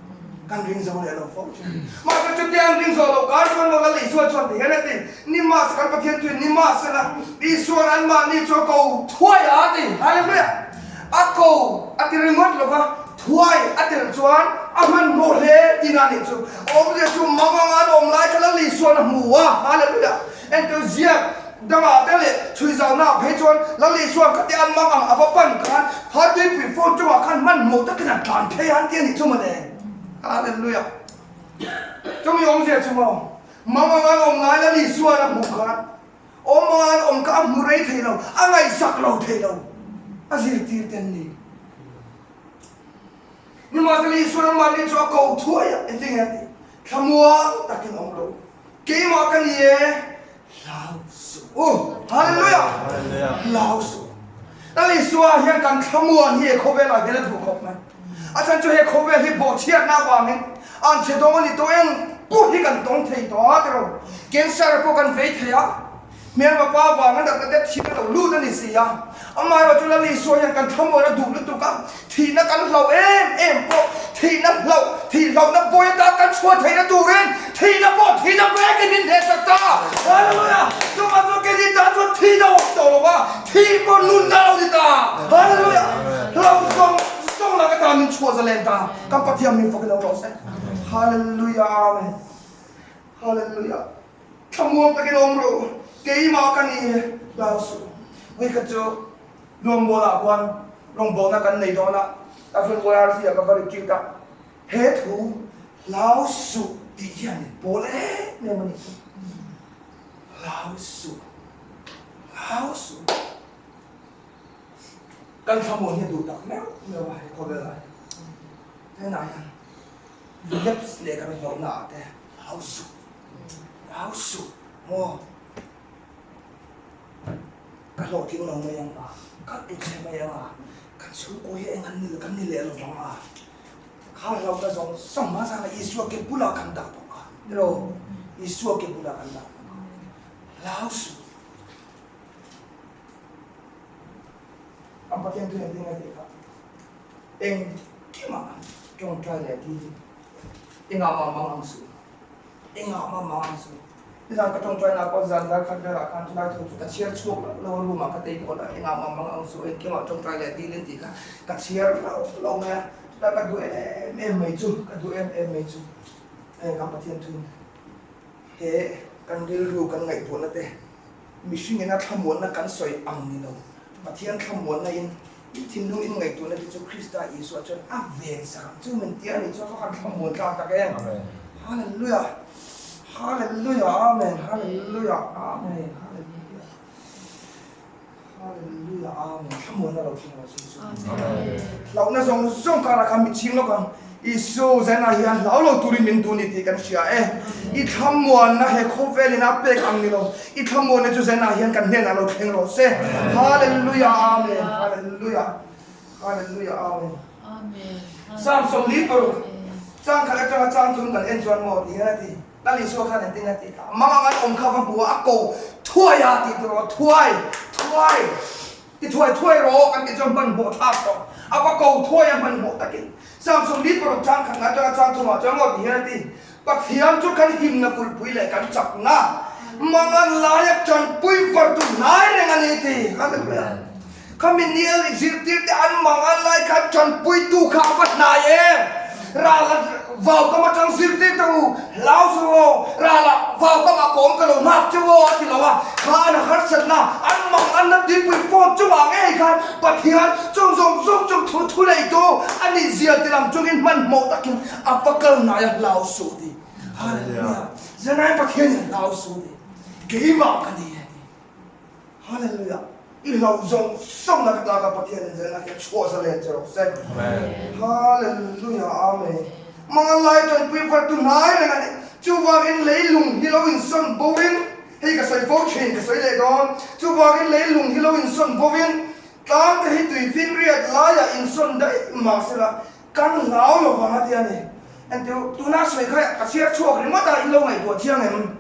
Speaker 1: kan ring zo leh lo fo thin mahse chutia an ring zawh loh kar chuan maw Lal Isua chuan ti hian a ti nimahse kan Pathian chuan nimahsela Isua'n anmahni chu a ko thuai a ti Hallelujah a ko a ti ringawt lova Thuai a tel chuan a hmanhmawh hle tihna a nih chu. Awmzia chu mang anga an awm lai kha Lal Isua'n a hmu a, Hallelujah! Entir ziak dangah te leh chhuizauna phei chuan Lal Isua'n khati an mang ang a va pan khan kha tuipui phone chungah khan hmanhmawh takin an tlan phei a an ti a nih chu mawle. Hallelujah! Chumi awmzia chu maw mang anga an awm lai Lal Isua'n a hmuh khan awm anga an awm kha a hmu rei thei lo, a ngaihsak lo thei lo, a zirtir te an ni. Nimahsela Isua'n anmahni chu a ko thuai a, engtin nge a tih? Thlamuang takin awm rawh u, keimah ka ni e, hlau suh u. Hallelujah! Hlau suh u. Lal Isua hian kan thlamuan hi he khawvelah hian a duh khawp mai. A chhan chu he khawvel hi bawhchhiatna avangin an chhe dawng a ni tawh eng pawh hi kan tawng thei tawh a tiraw. Cancer pawh kan vei thei a. Hmelma pa vanga natna te thih a lo lut a ni si a, amaherawhchu Lal Isua hian kan thlamuan a duh lutuk a, thihna kan hlauh em em pawh thihna hlauh, thih hlauhna pawi atan kan chhuah theihna turin thihna pawh thihna vekin min hnehsak ta. Hallelujah! Chuvang chuan keini tan chuan thihna awm tawh lo va, thih pawh nunna lo ni ta. Hallelujah! Hlauh zawng zawng lak atan min chhuah zalen ta. Kan Pathian min fakin lo rawh se. Hallelujah! Amen. Hallelujah! Thlamuang takin awm rawh u, keimah ka ni e, hlau suh. Vawikhat chu Luangmualah khuan rawngbawlna kan nei dawn a, tah chuan YRC ah ka va retreat a, he thu hlau suh tih hian min pawl em em a ni. Hlau suh, hlau suh. Kan thlamuan hi a duh tak meuh meuh a he khawvelah hian. Tunah hian relapse leh kan hlauhna ah te hlau suh. Hau suh maw? Ka hlawhtling lo mai ang a, ka tu che mai ang a, kan chhungkaw hi eng an ni kan ni leh lo vang a, kha hlauhna zawng zawng hma zana Isua ke bulah kan dah bawk a, tiraw? Isua ke bulah kan dah bawk a, hlau suh. An Pathian thu engtin nge tih kha engkimah tawngtai leh dil engah mah mang ang suh. Engah mah mah ang chu. Nizan ka tawngtai na pawh zan dar khat velah khan chulai thu chu ka chhiar chhuak loh lo a room ah ka tei kual a, engah mah mang ang chu engkimah tawngtai leh dil in tih kha ka chhiar loh loh mai a, chutah ka duh em em mai chu, ka duh em em mai chu heng kan Pathian thuin he kan rilru kan ngaihtuahna te mihringin a thlamuanna kan sawi ang ni lo Pathian thlamuanna in. In thinlung in ngaihtuahna te chu Krista Isua chuan a ven sak ang chu min ti a nih chuan ka han thlamuan tlak tak em. Hallelujah! Hallelujah! Amen! Hallelujah! Amen! Hallelujah! Hallelujah! Amen! Thlamuanna lo thleng rawh se Isu. Hlauhna zawng zawng karah khan mi chhing lawk ang. Isu zainah hian hlau lo turin min duh ni tih kan hria e. I thlamuanna he khawvelin a pek ang ni lo. I thlamuanna chu zainah hian kan hnenah lo thleng rawh se. Hallelujah! Amen! Hallelujah! Hallelujah! Amen! Psalm 46 chang khat atanga chang thum kan en chuan maw ti hian a ti. Lal Isua khan engtin a ti kha? Mang ang an awm kha va hmu a, a ko thuai a tih tur aw, thuai, thuai, ti thuai thuai rawh kan tih chuan hmanhmawh thlak tawh. A va ko thuai a hmanhmawh takin. Samson ni paruk chang khat ngai atanga chang thumah chuan maw ti hian a ti, Pathian chu kan himna kulhpui leh kan chakna, mangan laia tanpui vartu hnai reng a ni ti. Hallelujah. Khami Niel i zirtirte an mangan lai khan tanpuitu kha a va hnai em? Rala vaukam atang zirtirte u, hlau suh aw, rala vaukam ah ka awm ka lo nghak cheu aw a ti lo a, kha an harsatna, an manganna tuipui phone chungah ngei khan Pathian chung zawng zawng chung thu thu neitu a nih zia ti lam chungin hmanhmawh takin a va kal hnai a hlau suh ti. Hallelujah! Zanai Pathian in hlau suh ti. Keimah ka ni e ti. Hallelujah! I hlauh zawng zawng na ka tlak a Pathian in zelna khi a chhuah zalen che rawh se. Hallelujah! Amen. Mangan lai tanpui vartu hnai reng a ni. Chuvangin leilung hi lo insawn bo in, hei ka sawi fo thin, ka sawi leh dawn. Chuvangin leilung hi lo insawn bo in, tlang te hi tui finriat laiah insawn daih mah sela, kan hlau lo vang a ti a ni. Entiu, tuna sawi kha ka chhiar chhuak ringawt a, in lo ngaihtuah chiang em?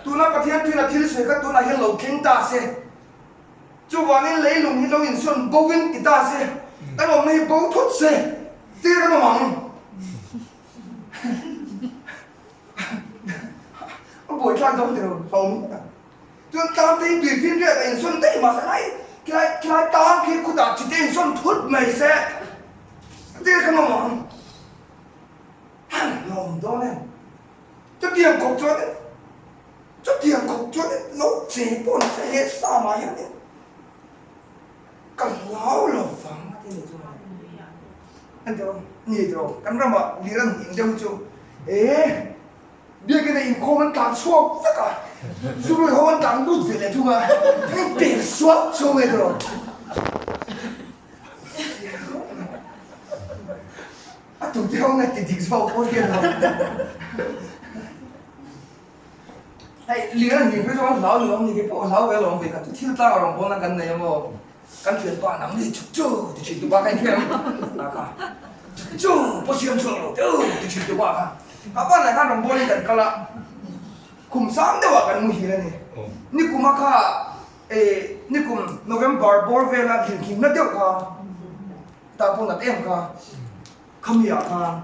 Speaker 1: Tuna Pathian thuina thil sawi kha tunah hian lo thleng ta se, chuvangin leilung hi lo insawn bo in ti ta se, kan awmna hi bo thut se, tir kan awm ang. A buaithlak dawn tiro, hlauhawm tak. Chuan tlang te hi tui finriat a insawn daih mahse lai khilai khilai tlang khi khutah chite insawn thut mai se, tir kan awm ang. Hlauhawm dawn em? Chutiang khawp chuan chutiang khawp chuan lo che pawh ni se he Psalm-ah hianin ka hlau lo vang a ti ni chu a ni ni tawh kan ramah lir an hnim deuh chu e biakin a inkhawm an tlan chhuak vek a zurui ho an tlan lut ve leh thung a heng per suak chu nge tawh A tu te ho nge ti dik zawk pawh hian lo. Hei lir a hnim hi chuan hlau ni awm ni kei pawh hlau ve alawm ve kha chu thil tlang a rawn bawn a kan nei a maw kan thianpa nang ni chuk chu ti thin tu pa kha in hriat ang a kha chuk chu pawh siam chhuak lo teu ti thin tu pa kha ka pa nen khan rawn bawn in kan kal a khum sang deuh ah kan muhil a ni nikum a kha eh nikum November bawr vel a hlimhlimna deuh kha Tah pawh nat em kha, khami ah khan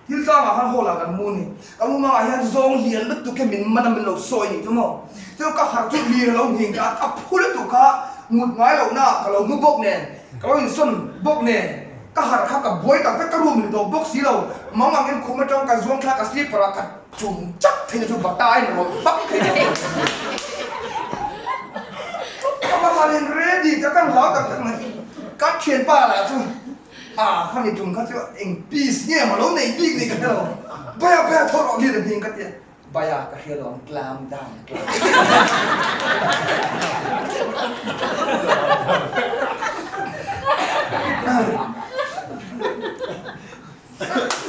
Speaker 1: thil tlang ah khan hall ah kan mu ni, ka mu mangah hian zawng lian lutuk hi min man a min lo sawi ni chu maw, chu ka harh chu lir a lo nghing ka a phu lutuk kha mut ngai loh na ah ka lo mu bawk nen, ka lo insawn bawk nen, ka harh kha ka buai tak vek ka room ni tawh bawk si lo, mang ang in khum atang ka zuang thla ka slipper ah ka chum chak thei na chu bata a in rawlh bak thei na ka va han in ready ka kan hlau tak tak mai. Ka thianpa lah chu a khami tum kha chu eng piece nge maw lo nei bik ni ka hre lo. Baya baya thaw rawh lir a hming ka tia. Baya ka hria lo ang clam down clam.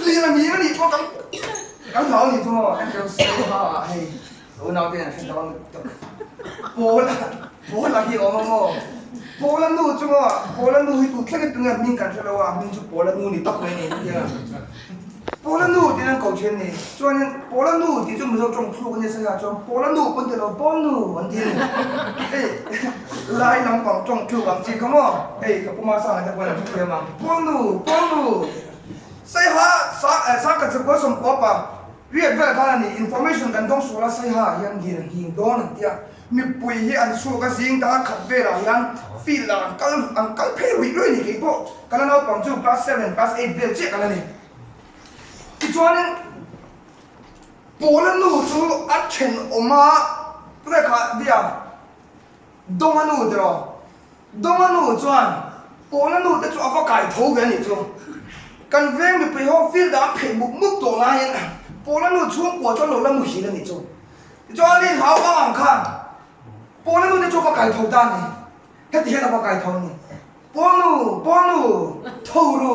Speaker 1: Lir a hming a nih pawh kan kan hlau ni chu maw kan hre lo ha hei unau te an hre dawn lutuk. Paula Paula hi a awm a maw? Paula nu chu maw? Paula nu hi tu thleng tunge hming kan hre lo a, hming chu Paula nu ni tawp mai ni tia. Paula nu tiin an ko thin ni. Chuanin Paula nu tih chu Mizo tawng thluk a nia saia chuan Paula nu pawn ti lo Paul nu an ti a ni. Hei lai lampang tawng thluk ang chi kha maw? Hei ka puma sang te pawhin an hre thiam ang. Paul nu, Paul nu. Saiha sa sangkhat zakua sawmkua pa. Riat vel khan a ni, information kan dawng sual a, Saiha ah hian lir a nghing dawn an ti a, mipui hi an chhuak a, zing dar khat velah hian field ah an kal an kal phei ruih ruih a ni, kei pawh ka la naupang chu class seven, class eight vel chiah ka la ni. Tichuanin Pawla nu chu a thenawm a, tunge kha dia Dawnga nu tiraw? Dawnga nu chuan. Pawla nu te chu a va kai tho ve a nih chu. Kan veng mipui ho field ah an phei mup mup tawh laiin Pawla nu chhungkua chu an lo la muhil a nih chu. Tichuan ni hlau ang ang khan Pawla nu te chu a va kai tho ta a ni. Heti hian a va kai tho a ni. Pawlnu, Pawlnu, tho ru.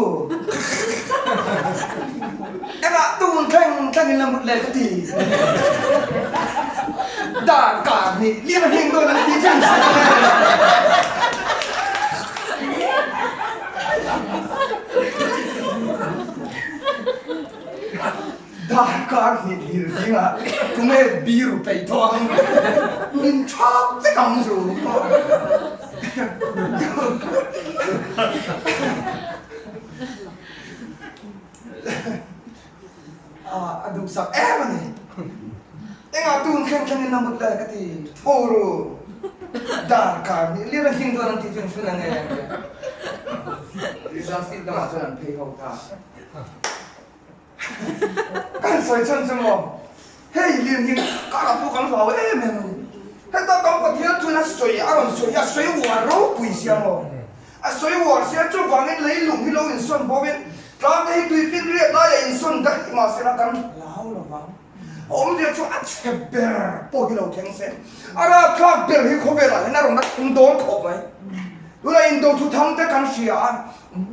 Speaker 1: Engah tun thleng thlengin la mut leh ka ti. Dar kar hnih lian a hning dawn an ti chin che. Dar kar hnih hlir zingah tunge biru peih tawh ang min thap vek ang chu. A duhsak em a ni. Engah tun thleng thlengin a mut lai ka ti tho ru. Dar kar hnih lian a hling dawn an tih chuan hriat a nei ang che. Rizal field lamah chuan an phei ho ta. Kan sawi chhan chu maw, hei lian hi karah pawh kan hlau em em a ni. Heta kan Pathian chuan a sawi a rawn sawi a sawi uar ropui sia maw. A sawi uar sia chuvangin leilung hi lo insawn bawkin tlang te hi tuifin riat laiah insawn daih mahsela kan hlau lo vang. A awmzia chu a chhe ber pawh hi lo thleng se, a rapthlak ber hi khawvelah hian a rawn la thleng dawn khawp mai. Tunah indo thuthang te kan hria a,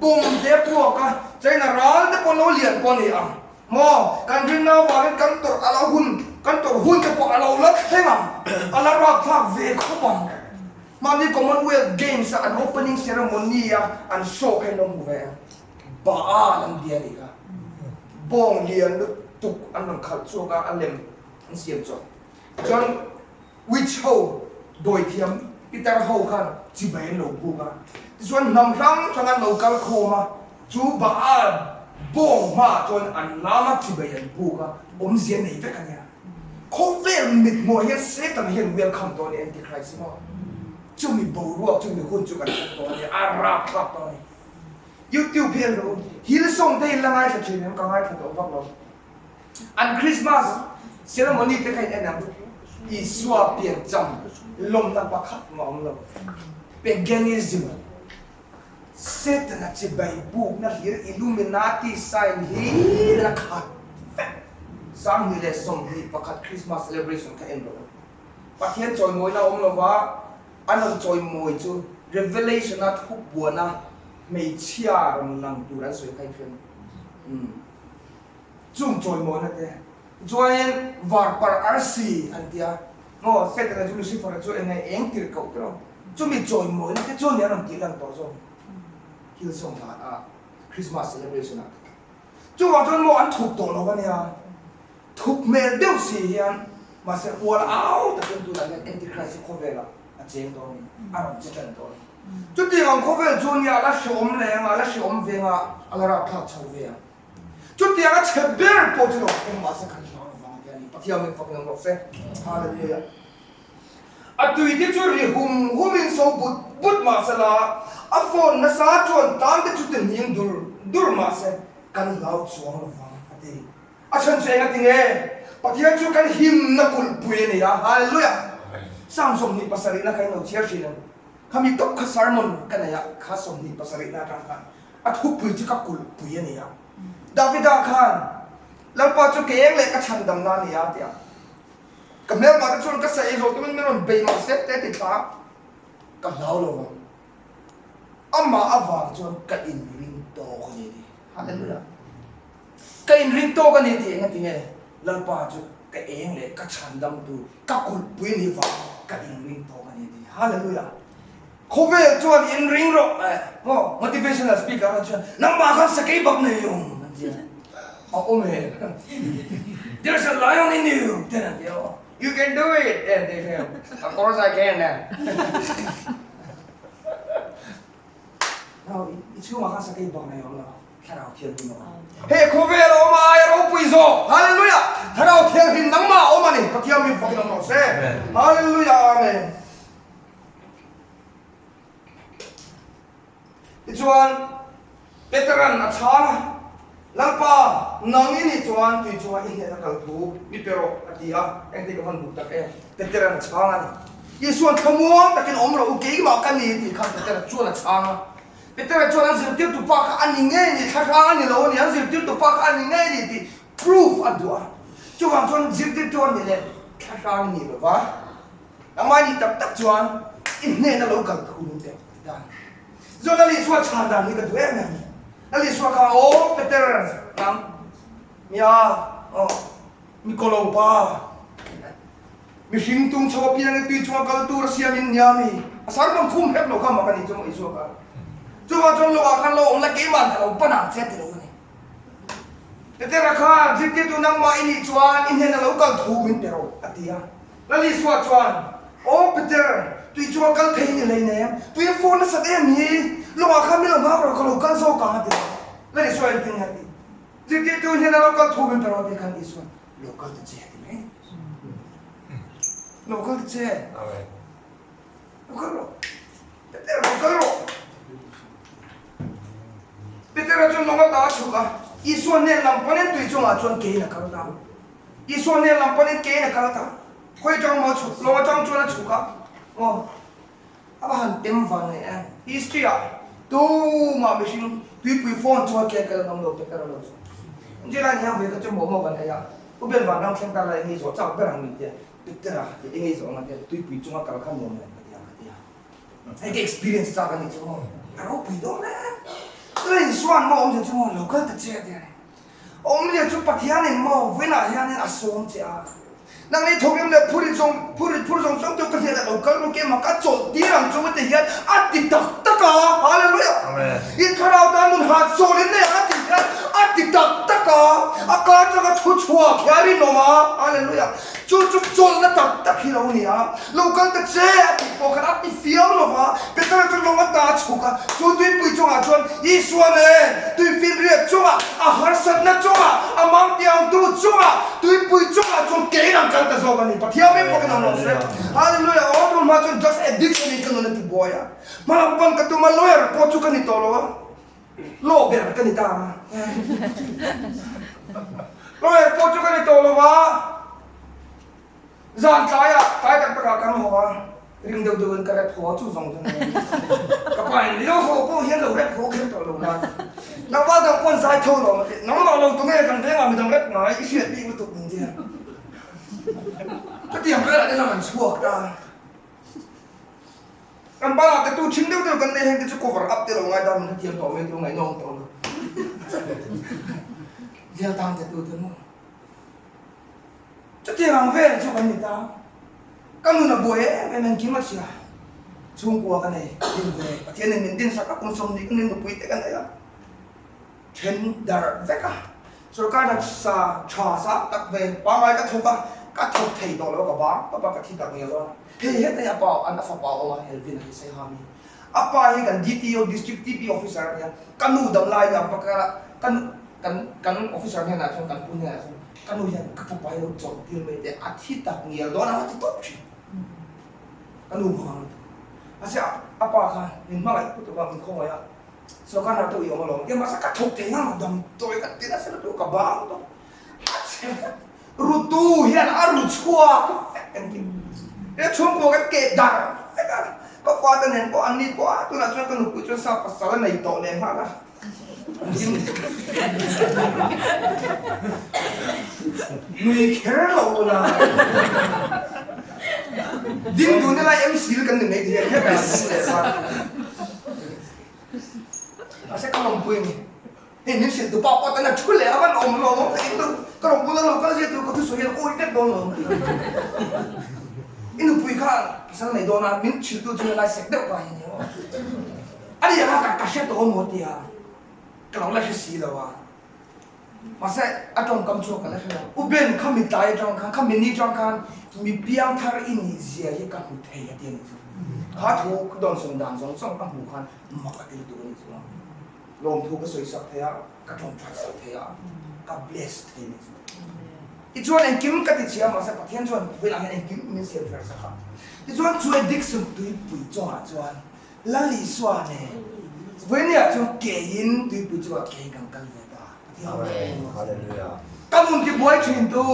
Speaker 1: bomb te a puak a, China ral te pawh lo lian pawh a ni ang maw? Kan rinna avangin kan tawrh a la hun, kan tawrh hun te pawh a lo la thleng ang, a la rapthlak ve khawp ang. Mahni Commonwealth Games a an opening ceremony a an show kha in lo hmu ve ang. Baal an bia nih kha. Bawng lian lutuk an rawn khalh chhuak a, a lem an siam chawp. Chuan witch ho, dawithiam pitar ho khan chibai an lo buk a. Tichuan hnam hrang hrang an lo kal khawm a, chu Baal bawng hmaah chuan an lam a chibai an buk a, awmzia nei vek a nia. Khawvel mithmuh hian Satan hian welcome tawh a ni, Antichrist maw? Chumi boruak, chumi hun chu kan hre tawh a ni, a rapthlak tawh a ni. Youtube hi an lo Hillsong te in la ngaithla thin em ka ngaithla tawh vak lo. An Christmas ceremony te kha in en ang Isua piancham lawmna pakhat mah awm lo. Paganism Setana chibai bukna hlir Illuminati sign hlir a khat vek. 2021 Christmas celebration kha en rawh u. Pathian chawimawina awm lova an rawn chawimawi chu Revelation-a thupuana hmeichhia rawn lang tur an sawi kha i hria maw? Umm. Chung chawimawina te chuanin varpar arsi an tia maw? Setana chu Lucifer-a chu eng nge eng tir koh tir ang? Chumi chawimawina te chu ni an rawn tih lang tawh zawk Hillsong ah Christmas celebration-ah. Chuvang chuan maw an thup tawh lo a nia. Thup hmel deuh si hian mahse ual au takin tunah hian Antichrist hi khawvelah a cheng dawn a ni, a rawn che tan dawn a ni. Chutiang ang khawvel chu nia a la hreawm leh ang a, a la hreawm ve ang a, a la rapthlak chho ve ang. Chutiang a chhe ber pawh chu lo thleng mahse kan hlau lo vang a ti a ni. Pathian min fak ngam rawh se. Hallelujah. A tui te chu ri hum hum in so but but mahse la, a phone nasa chuan tan te chu ti hning dur dur mahse kan hlau chuang lo vang a ti. A chhan chu eng a ti nge? Pathian chu kan himna kulhpui a ni a, Hallelujah! Psalm 27 na kha in lo chhiar thin ang. Khami tawp kha sermon ka nei a, kha 27 na atang khan a thupui chu ka kulhpui a ni a. Davida khan, Lalpa chu ke eng leh ka chhandamna a ni a, ti a. Ka hmelmah te chuan ka saih zawh tumin min rawn bei mah se te ti thla a, ka hlau lo vang. Amah avang chuan ka inring tawk a ni ti. Hallelujah! Ka inring tawk a ni tih eng a ti nge? Lalpa chu ka eng leh ka chhandamtu, ka kulhpui ni vang ka inring tawk a ni tih. Hallelujah! Khawvel chuan inring rawh eh maw? Motivational speaker ho chuan nangmah khan sakei bak nei awm an ti a. A awm em? There's a lion in you ten an ti a. You can do it ten an ti a. Of course I can. Nau, i chhungah khan sakei bak nei awm lo. Thlarau Thianghlim a awm. He khawvel a awm a aia ropui zawk. Hallelujah! Thlarau Thianghlim nangmah a awm a ni. Pathian min fakin awm rawh se. Hallelujah! Amen. Tichuan, Peteran a chhang a, Lalpa, nang i nih chuan tui chungah i hnehna kal thu mi pe rawh, a ti a. Engtin ka van duh tak em? Peteran a chhang a ni. Isuan thlamuang takin awm rawh u, keimah ka ni tih khan Petera chuan a chhang a. Petera chuan an zirtirtu pa kha a ni ngei a ni, thlahrang a ni lo a ni, an zirtirtu pa kha a ni ngei a ni tih proof a duh a. Chuvang chuan zirtirtu a ni leh thlahrang a ni lo va, nangmah ni tak tak chuan i hnena lo kal thu min pek ti ta a ni. Chuan Lal Isua chhan dan hi ka duh em em. Lal Isua kha, Aw Peter, nang mia, aw mi kolo pa, Mihring tung chho apiang i tui chunga kal tur a siam in nia mi? A sermon khum hrep lo kha mak a ni chu maw Isua khan. Chuvang chuan lawngah khan lo awm la keimah ka lo pan ang che a ti lo a ni. Petera khan zirtirtu nangmah i nih chuan i hnena lo kal thu min pe rawh a ti a. Lal Isua chuan, Aw Peter, tui chunga kal thei i ni hleinem, tui a fawr nasat em hi, lawngah khan min lo nghak rawh ka lo kal zawk ang a ti lo. Lal Isua engtin nge a ti? Zirtirtu i hnena lo kal thu min pe rawh a tih khan Isua'n, Lo kal ta che a ti mai. Lo kal ta che. Lo kal rawh. Peter lo kal rawh. Petera chuan lawng ata a chhuk a, Isua hnen lam panin tui chungah chuan kein a kal ta. Isua hnen lam panin kein a kal ta. Khawi atang maw a chhuk? Lawng atang chuan a chhuk a. Aw. A va han tem van nei em? History ah tumah mihring tuipui phone chunga ke kal an awm lo Peter a lo chu. Angela ni hian vawikhat chu momo kan ei a, U Ben Vanram thleng ta la eng ei zawh chak ber ang min tia, Peter a ti eng ei zawh ang a tia, tuipui chunga kal kha nuam em ka ti a ka ti a. Hei ka experience chak a nih chu maw, a ropui dawn em? Tuna Isua'n maw awmzia chu maw lo kal ta che a ti a ni. Awmzia chu Pathianin maw vawiinah hianin a sawm che a. Nang nei thawk em leh phur i zawng phur i phur zawng zawng teuh ka hliah leh lo kal ru ke mah ka chawlh tir ang chu te hian a ti tak tak a. Hallelujah! In thlarau tan nun hat chawl in nei ang a tih hian a ti tak tak a. A ka atanga thu chhuak hi a rinawm a. Hallelujah! Chu chu chawlhna tak tak hi lo ni a. Lo kal ta che a tih pawh khan a ti fiam lo va, Petera chu lawng a ta a chhuk a, chu tuipui chungah chuan Isua nen tuifinriat chungah, a harsatna chungah, a mangtiangtu chungah, tuipui chungah chuan kein an kal ta zawk a ni. Pathian min pawhin an rawn sawi a, Hallelujah! Aw tun hma chuan drugs addiction in ka nun a ti buai a, hmalam pan ka tum a, lawyer pawh chu ka ni tawh lo a, law ber ka ni ta a, lawyer pawh chu ka ni tawh lo va. Zan tlaiah tlai tak takah kan haw a, ring deuh deuhin ka rep haw a, chu zawng chu ni. Ka pa in Leo haw pawh hian lo rep haw kher tawh lo na. Tlangval dang pawn zai tho lo mate, nangmah lo tunge kan vengah midang rep ngai i hriat bik lutuk min tia. Chutiang velah te chuan kan chhuak ta. Kan banah tattoo thin deuh deuh kan nei heng te chu cover up te lo ngai ta min hrethiam tawh mai chu ngaihnawm tawh lo. Zial tang tattoo te maw. Chutiang ang vel chu kan ni ta. Ka nun a buai em em engkim a chhia. Chhungkua ka nei din ve. Pathianin min din sak a, kum 20 ka ni nupui te ka nei a. Then darh vek a. Sorkar hna sa tha sa tak ve pangngai ka thawk a, ka thawk thei tawh lo a ka bang tawp a ka thi tak ngial dawn a. Hei hetah hi a pa an a fapa awm a Elvin a hi Saiha mi. A pa hi kan DTO District TB Officer a nia. Ka nu dam lai nia pakhat a kan kan kan officer hnenah chuan kan pu hnenah chuan Ka nu hian ka fapa hi lo chawlh tir mai teh, a thi tak ngial dawn a, a ti tawp thin. Ka nu hmang lutuk. Mahse a pa kha min hmangaih put lova min khawngaih a, sorkar hna teuh i awm alawm tia mahse ka thawk thei ngang lo, damdawi ka ti nasa lutuk ka bang tawp. A chhe vek. Rutu hian a ru chhuak vek engkim. He chhungkua kan keh dar vek a, ka fate nen pawh an ni pawh a, tunah chuan ka nupui chuan sa pasal a nei tawh leh nghal a. Nui kher lo la. Ding dun ila MC kan ni mai thei a, hetah ding leh kha. Mahse ka lawmpui a ni. Hei min hrilh tu pa pawh tan a thu leh a van awm lo awm thei lo. Ka rawn bula lo kal zia tur ka thusawi hian awi vek dawn lo. I nupui khan pasal nei dawn a, min hrilh tu chu helai sek deuh pa hi a ni aw. A ni anga ka ka hre tawh maw tia ka lo la hre si lo a, mahse a tawngkam chu ka la hre lo. U Ben kha mi tlai atang khan, kha mi ni atang khan mi piang thar i nih zia hi ka hmu thei a ti a nih chu. Kha thu ka dawnsawn dan zawng zawng ka hmuh khan mak a ti lutuk a nih chu. Lawmthu ka sawi sak thei a, ka tawngtai sak thei a, ka bless thei a nih chu. Tichuan engkim ka ti chhia mahse Pathian chuan vawilah hian engkim min siam thar sak a. Tichuan chu addiction tuipui chungah chuan Lal Isua nen vawinia chuan keiin tuipui chungah kei kan kal ve ta. Pathian
Speaker 2: Hallelujah.
Speaker 1: Ka nun ti buai thin tu.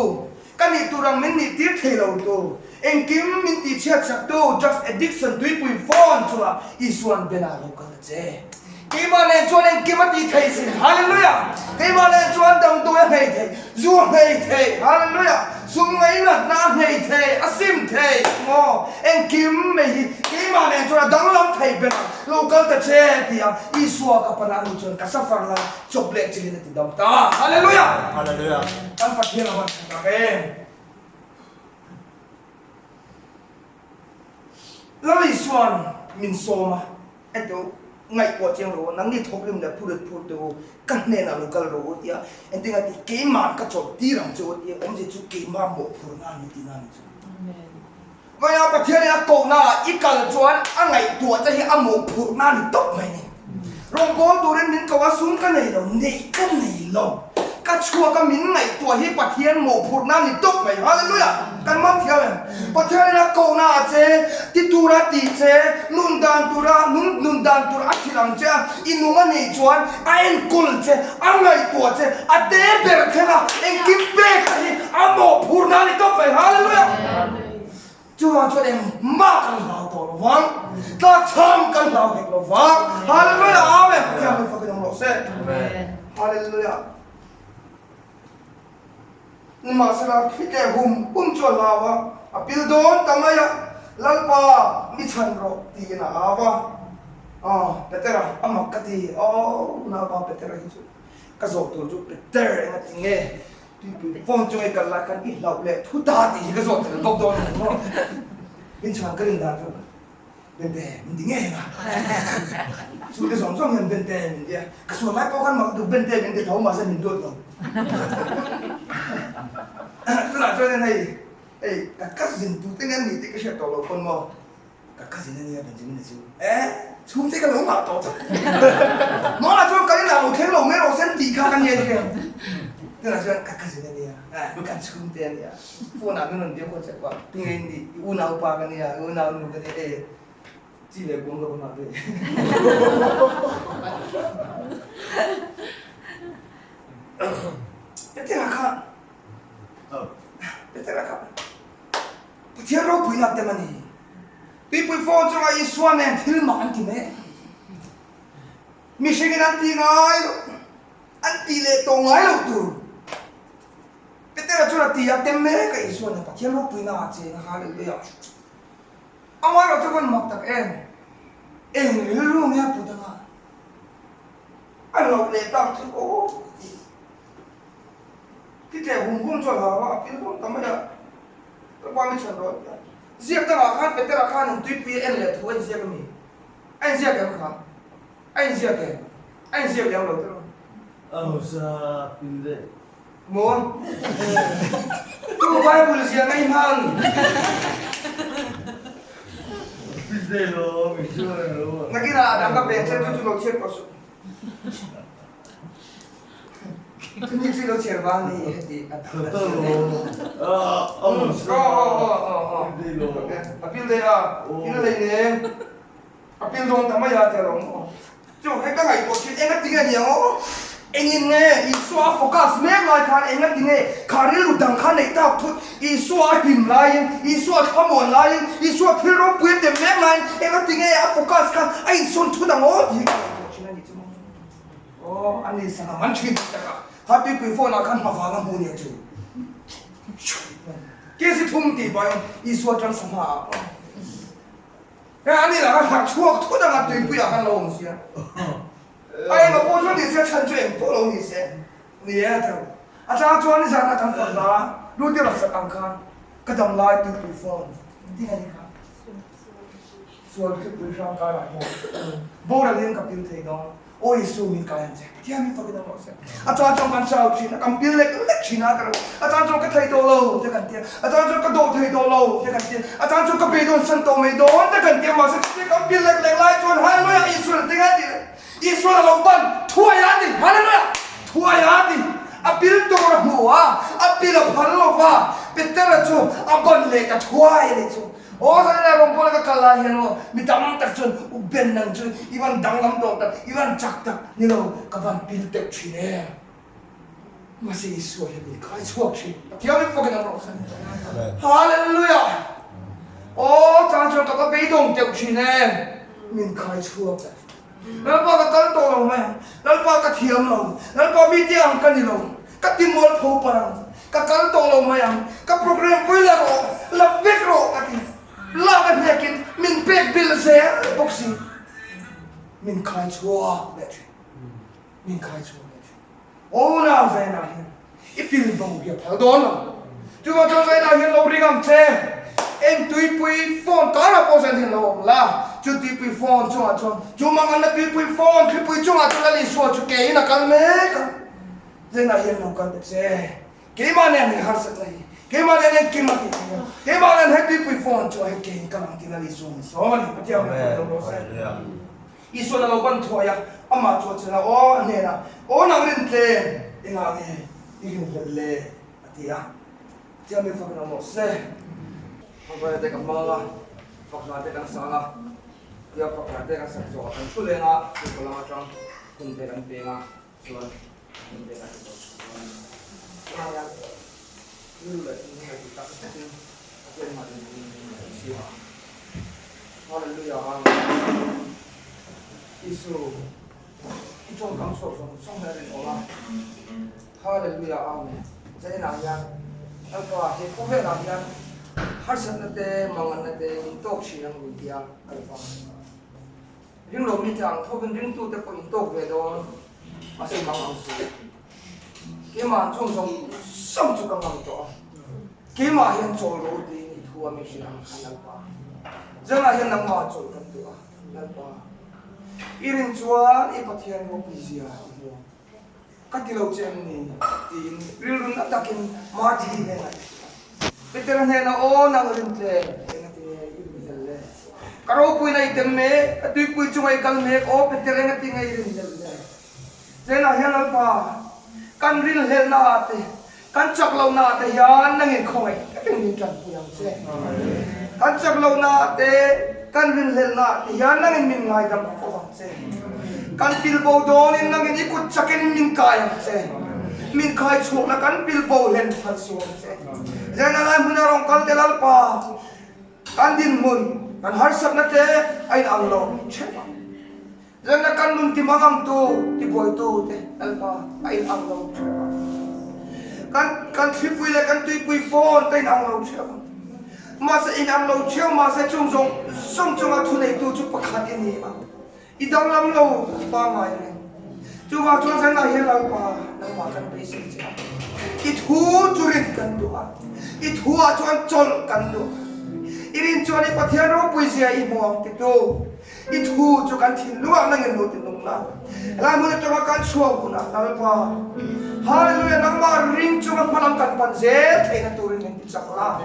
Speaker 1: Ka nih tur ang min nih tir thei lo tu, engkim min tih chhiat sak tu drugs addiction tuipui phone chungah Isua'n Bena lo kal ta che. Keimah nen chuan engkim a tih thei sin. Hallelujah! Keimah nen chuan damdawi a hnei thei, zu a hnei thei. Hallelujah! Sum ngainatna a hnei thei, a sim thei. Maw? Engkim mai hi keimah nen chuan a danglam thei ber a, lo kal ta che tia Isua ka pana a nih chuan ka safar lai chawp leh chilin a ti dam ta. Hallelujah!
Speaker 2: Hallelujah!
Speaker 1: Kan Pathian a van tha tak em! Lal Isua'n min sawm a. Ento ngaihtuah chiang rawh u, nangni thawkrim leh phuret phur teh u, ka hnenah lo kal rawh u tia engtin a ti, keimah ka chawlh tir ang che u tia awmzia chu keimah mawhphurhna a ni tihna a ni chu. Vawiin Pathianin a kohnaah i kal chuan a ngaihtuah che hi a mawhphurhna a ni tawp mai ni. Rawngbâwl turin min ko a, sum ka nei lo, neih ka nei lo. Ka chhuak a, min ngaihtuah hi Pathian mawhphurhna a ni tawp mai. Hallelujah! Kan man thiam em? Pathianin a kohna a che, ti tura tih che, nun dan tura, nun nun dan tur a hrilh ang che a, i nung a nih chuan a enkawl che, a ngaihtuah che, a te ber thleng a, engkim pek a hi a mawhphurhna a ni tawp mai. Hallelujah! Chuvang chuan engmah kan hlau tawh lo vang, tlakchham kan hlau hek lo vang. Hallelujah! Amen! Pathian min fakin awm rawh se. Hallelujah! Nimahsela, thli leh hum hum chu a hlau a, a pil dawn ta mai a, Lalpa, mi chhan rawh, tiin a au a. Aw, Petera, a mak ka ti. Aw, unaupa Petera hi chu ka zawh tur chu Peter engati nge? Tuipui phone chu ngei kal lai khan i hlauh leh thu ta tih hi ka zawt tel bawk dawn a ni maw? Min chhan ka rin dan chu Bente min ti ngei ang a, chu te zawng zawng hian Bente min ti a, ka sual lai pawh khan mak deuh Bente min ti tho mahse min duat lo. Tunah chuan hei hei ka cousin tute nge an nih tih ka hriat tawh loh pawn maw Ka cousin a nia Benjamin a chu eh chhungte ka lo nghah tawh chauh Mawla chuan kan inah lo thleng lo mai rawh se an tih kha ka nia ni em Tunah chuan ka cousin a nia eh kan chhungte a nia phone ah min rawn biak haw chek a tunge in nih i unaupa ka nia i unaunu ka nia eh chi leh kuang ka va nghah ve Petera kha Petera kha Pathian ropuina tem a ni. Tuipui phone chungah Isua nen thil mak an ti mek. Mihringin an ti ngai lo, an ti leh tawh ngai lo tur. Petera chuan a ti a, tem mek a Isua nen Pathian ropuina ah cheng a, Hallelujah. Amaherawh chu van mak tak em, eng rilru nge a put anga a loh leh tak chu aw ka ti. Thithleh hum hum chu a hlau a, a pil dawn ta mai a. Ka pa mi chhan rawh a ti a. Ziak dangah khan Petera khan in tuipui a en leh thu a inziak a mi? A inziak em kha? A inziak em? A inziak lem lo tiraw?
Speaker 2: A hausa pil deuh.
Speaker 1: Maw? Tu Bible ziah ngai hmang?
Speaker 2: Pil deuh lo, mi chuan lo.
Speaker 1: Nakinah a dang ka pen che chu chu lo chhiat tawh suh. Chumi chu lo chhiar vang ni heti a dang a chhiar leh. A pil daih a, in a lei nen a pil dawn ta mai a tia lo maw. Chu hei ka ngaihtuah thin eng a ti nge niang aw, engin nge Isua a focus mek lai khan eng a ti nge kha rilru dang kha neih tak thut Isua a hlim laiin, Isua a thlamuan laiin, Isua thil ropui a tem mek laiin eng a ti nge a focus kha a insawn thut ang aw tih hi ka ngaihtuah thin a ni chu maw. Aw, a ni sangha man thin tih takah kha tuipui phone ah khan hma vang a hmu nia chu. Kesi thum tih pahin Isua tang sangha ah aw. Hei a ni lah khan harh chhuak thut anga tuipui ah khan lo awm sia. A eng a pawh chu ni se chhan chu eng pawh lo ni se. Ni e a tho. A chang chuan nizan ah kan fak hna Rudy rawn sak ang khan ka dam lai tuipui phone ding a ni kha. Sual thupui hrang karah hian boralin ka pil thei dawn. Aw Isu min kai ang che. Pathian min fakin awm rawh se. A chang chuan kan chau thin a, kan pil lek lek thin a ka ro. A chang chuan ka thei tawh lo te kan ti a, a chang chuan ka dawh thei tawh lo te kan ti a, a chang chuan ka beidawn san tawh mai dawn te kan ti a, mahse chutia kan pil lek lek lai chuan Hallelujah Isuan a ti ngai tih leh Isuan a lo ban thuai a ti. Hallelujah! Thuai a ti. A pil tur a hmu a, a pil a phal lo va, Petera chu a ban leh ta thuai a nih chu. Aw zan rawng pawla ka kal lai hian aw mi tam tak chuan u Ben nang chu i van danglam tawh tak, i van chak tak ni lo ka van pil teuh thin em. Mahse Isua hian min khai chhuak thin. Pathian min fakin an rawh se. Hallelujah! Aw, chang chuan ka va beidawng teuh thin e. Min khai chhuak leh. Lalpa ka kal tawh lo mai ang. Lalpa ka thiam lo. Lalpa mi te ang ka ni lo. Ka ti mual pho par ang. Ka kal tawh lo mai ang. Ka program pui la rawh, la vek rawh ka ti. Lak a hnekin min pek bil zel bawk si. Min khai chhuak leh thin. Min khai chhuak leh thin. Aw nau Zainah hian i pil bo hi a phal dawn lo. Chuvang chuan Zainah hian lo ring ang che. Eng tuipui phone karah pawh Zainah hian lo awm la. Chu tuipui phone chungah chuan chu manganna tuipui phone thlipui chungah chuan Lal Isua chu keiin a kal mek a. Zainah hian lo kal ta che. Keimah nen hei harsatna hi, keimah nen engkim a tih theih a, keimah nen he tuipui phone chungah hian keiin kal ang tih Lal Isua min sawm a ni. Pathian min phawt lo rawh se. Isuan a lo ban thuai a, amah chu a chhan a, Aw, a hnenah, Aw nang rin tlem, engah nge i rinhlelh le? a ti a. Pathian mi fak rawh se. Fakhlai te kan hmang a, fakhlai te kan sang a, tia fakhlai te kan sak zawhah kan thu leng a, chhungkaw lam atang hun te kan peng a, chuan hun te kan inzawh chhuah dawn a ni. Tunah hian rilru leh thinlung leh tih tak zetin Pathian hmah din turin min ngaih si a. Hallelujah Amen Isu i tawngkam chhuak zawng zawng hi a rinawm a Hallelujah Amen Zainah hian Lalpa he khawvelah hian harsatna te manganna te min tawk thin ang min tia Lalpa ringlo mite ang thovin ringtute pawh in tawk ve dawn mahse mang ang suh keimah chung zawng zawng chu ka ngam tawh a. Keimah hian chawl ro tiin i thu a mi hrilh ang khan Lalpa. Zangah hian nangmah chawl kan duh a, Lalpa. I rin chuan i Pathian ropui zia i hmu ang. Ka ti lo che em ni? tiin rilru na takin Marthi hnenah i hrilh a. Petera hnenah, Aw nang rin tlem, enga ti nge i rin hlel le? Ka ropuina i tem mek, ka tuipui chunga i kal mek, aw Peter enga ti nge i rin hlel le? Zengah hian Lalpa, kan rinhlelhna ah te, kan chak lohna ah te hian nangin khawngaih takin min tanpui ang che. Kan chak lohna ah te, kan rinhlelhna ah te hian nangin min ngaidam fo ang che. Kan pilbo dawnin nangin i kut chakin min kai ang che. Min khai chhuakna kan pilbo hlen phal suh ang che. Zengah lai hmuna rawn kal te Lalpa, kan dinhmun, kan harsatna te a inang lo theuh ang. Zanna kan nun ti mang ang tu, ti buai tu te Lalpa a in ang lo theuh ang. Kan kan thlipui leh kan tuipui fawn te in ang lo theuh ang. Mahse in ang lo theuh mahse chung zawng zawng chunga thuneitu chu pakhat i ni a. I danglam lo pangngai reng. Chuvang chuan zanah hian Lalpa nangmah kan beisei che a. I thu chu rin kan duh a. I thu ah chuan chawlh kan duh a. I rin chuan i Pathian ropui zia i hmu ang titu. I thu chu kan thinlungah nangin lo ti nung la, helai hmun atanga kan chhuak hunah Lalpa, Hallelujah, nangmah ring chunga hmalam kan pan zel theihna turin min ti chak la.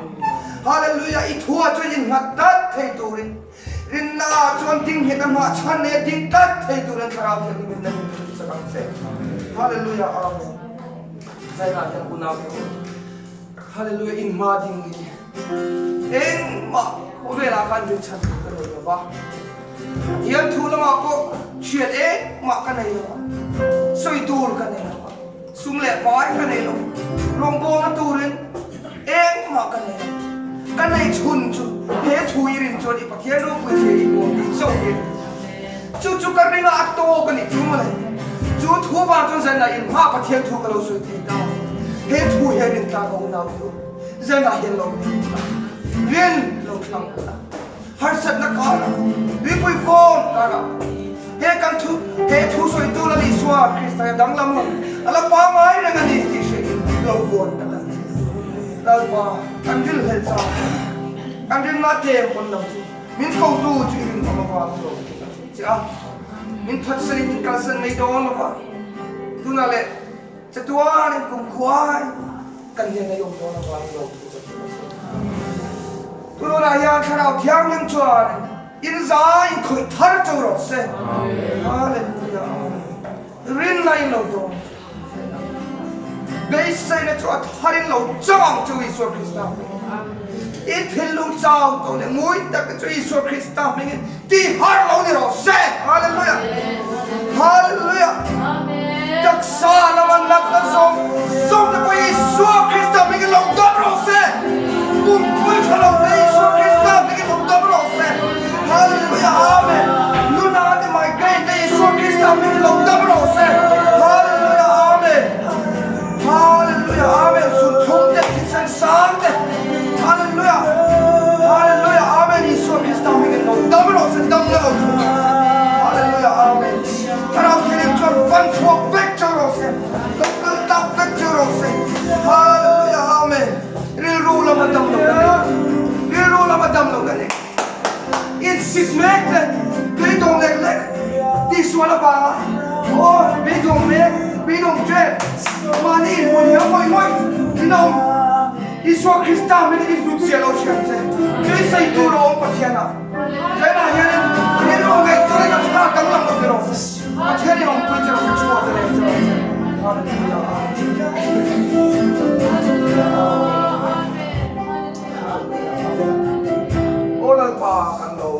Speaker 1: Hallelujah, i thuah chuan innghat tlat thei turin, rinna ah chuan ding nghet a hmah chhan nei a ding tlat thei turin Thlarau Thianghlim in nangin min ti chak ang che. Hallelujah, Amen. Zainah hian unau te u, Hallelujah, inhma ding in. Engmah khawvelah khan min chhan tur ka nei lo va, Pathian thu lamah pawh hriat engmah ka nei lo va, sawi tur ka nei lo va, sum leh pai ka nei lo, rawngbawlna turin engmah ka nei lo. Ka nei chhun chu he thu i rin chuan i Pathian ropui thei i hmu ang tih chauh hi. Chu chu ka ringa a tawk a nih chu mawle. Chu thu vang chuan zanah inhma Pathian thu ka lo sawi thei ta. He thu hian rintlak a unau chu. Zanah hian lo ring ula, rin lo thlang ula, harsatna karah, tuipui fawn karah, he kan thu, he thu sawitu Lal Isua Krista hi a danglam lo, a la pangngai reng a ni tih hriain lo vawn ta kan che. Lalpa, kan rilhlelh chang che, kan rinna tlem pawn lo chu, min kotu chu i rinawm avang lo ti kan hrilh che a, min phatsanin min kalsan mai dawn lo va, tunah leh chatuanin kumkhuain, Kan hian ei awm dawn avangin lo thu ka hrilh a che. Tunah hian Thlarau Thianghlim chuan in zai in khawih thar cho rawh se. Hallelujah Amen. Rinna in lo dawng che. Beiseina chu a thar in lo chang ang chu Isua Krista hmingin. I thinlung chau tawh leh ngui tak te chu Isua Krista hmingin ti har lo ni rawh se. Hallelujah. Hallelujah. Taksa lama natna zawng zawng. ngawih ngawih rinawm Isua Krista min i hlut zia lo hriat che. Beisei tur a awm Pathian ah. Zainah hianin rilru ngaih turin a tha danglam lo ti rawh se. Pathian in awmpui che rawh se chhuah te leh che rawh se. Hallelujah. Aw Lalpa kan lo.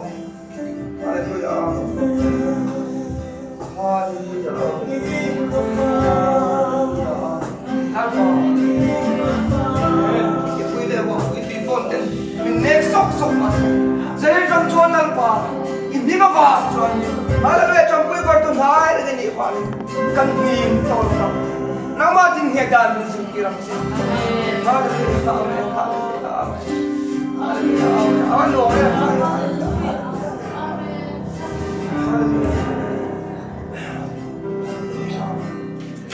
Speaker 1: Hallelujah. Hallelujah. Lalpa. I pui leh vawh pui tui fawn ten min nek sawk sawk mah se. Zai ram chuan Lalpa i hming avang chuan Hallelujah Ṭampui var tu hnai reng i nih vangin kan hming tawlh ram nangmah dinheh dan min zirtir ang che. Hallelujah Amen Hallelujah Amen Hallelujah Amen A nuam em Hallelujah Hallelujah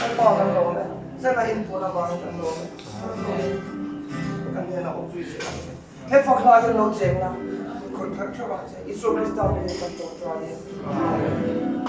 Speaker 1: Lalpa kan lawm e Zan a inpuan avangin kan lawm e Kan hnenah awm zui zel ang che. He fak hla hian lo cheng la, khawih thar theuh ang che. Isua Krista hmingin kan tawngtai e. Amen.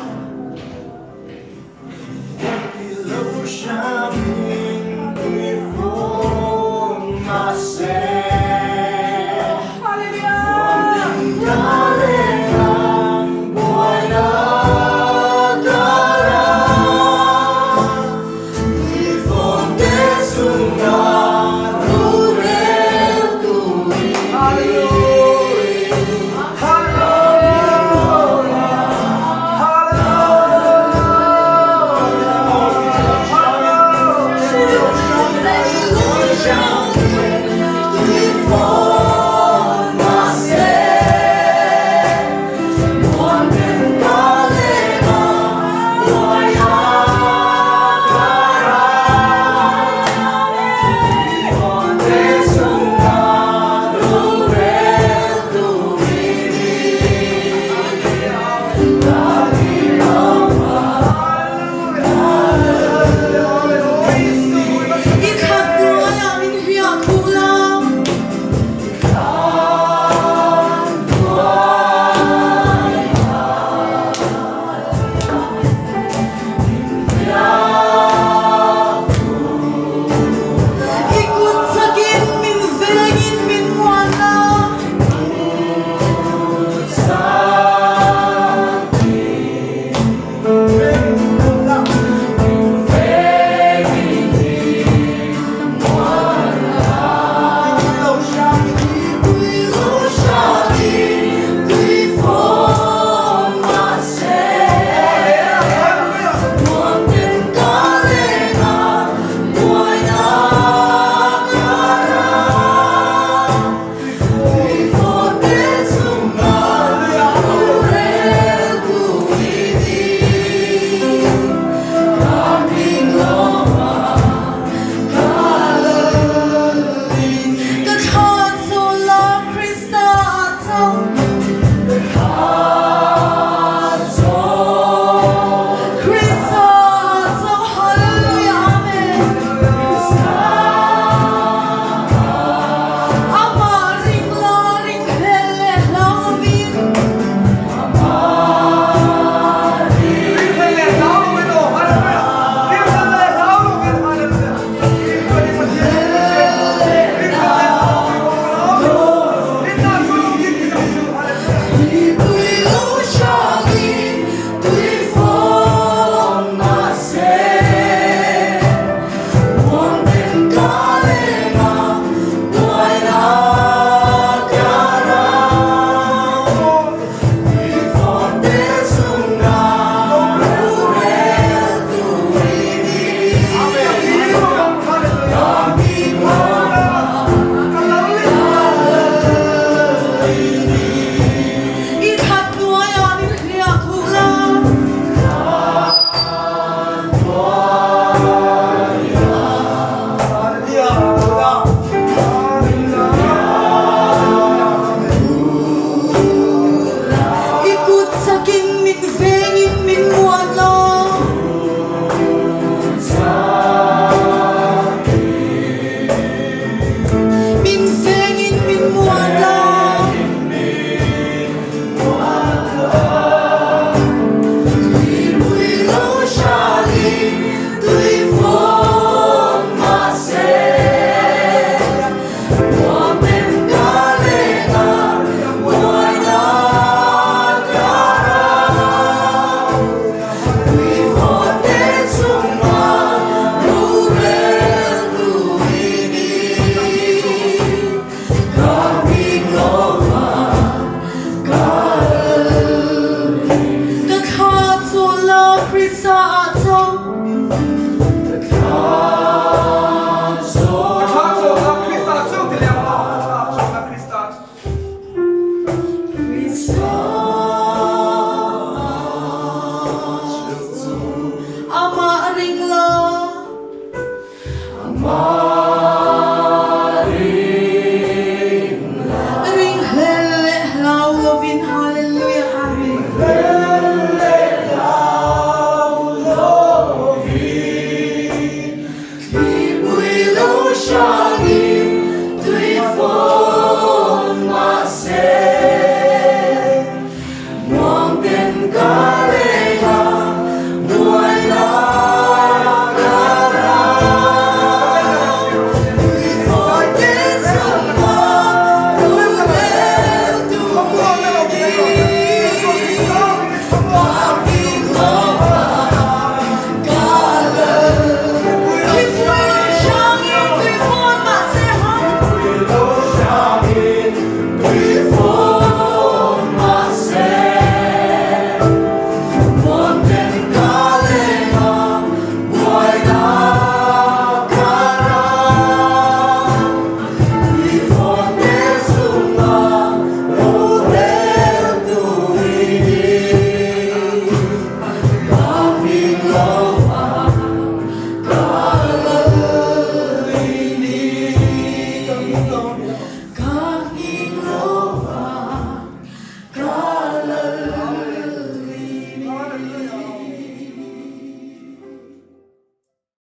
Speaker 3: Tisa ah.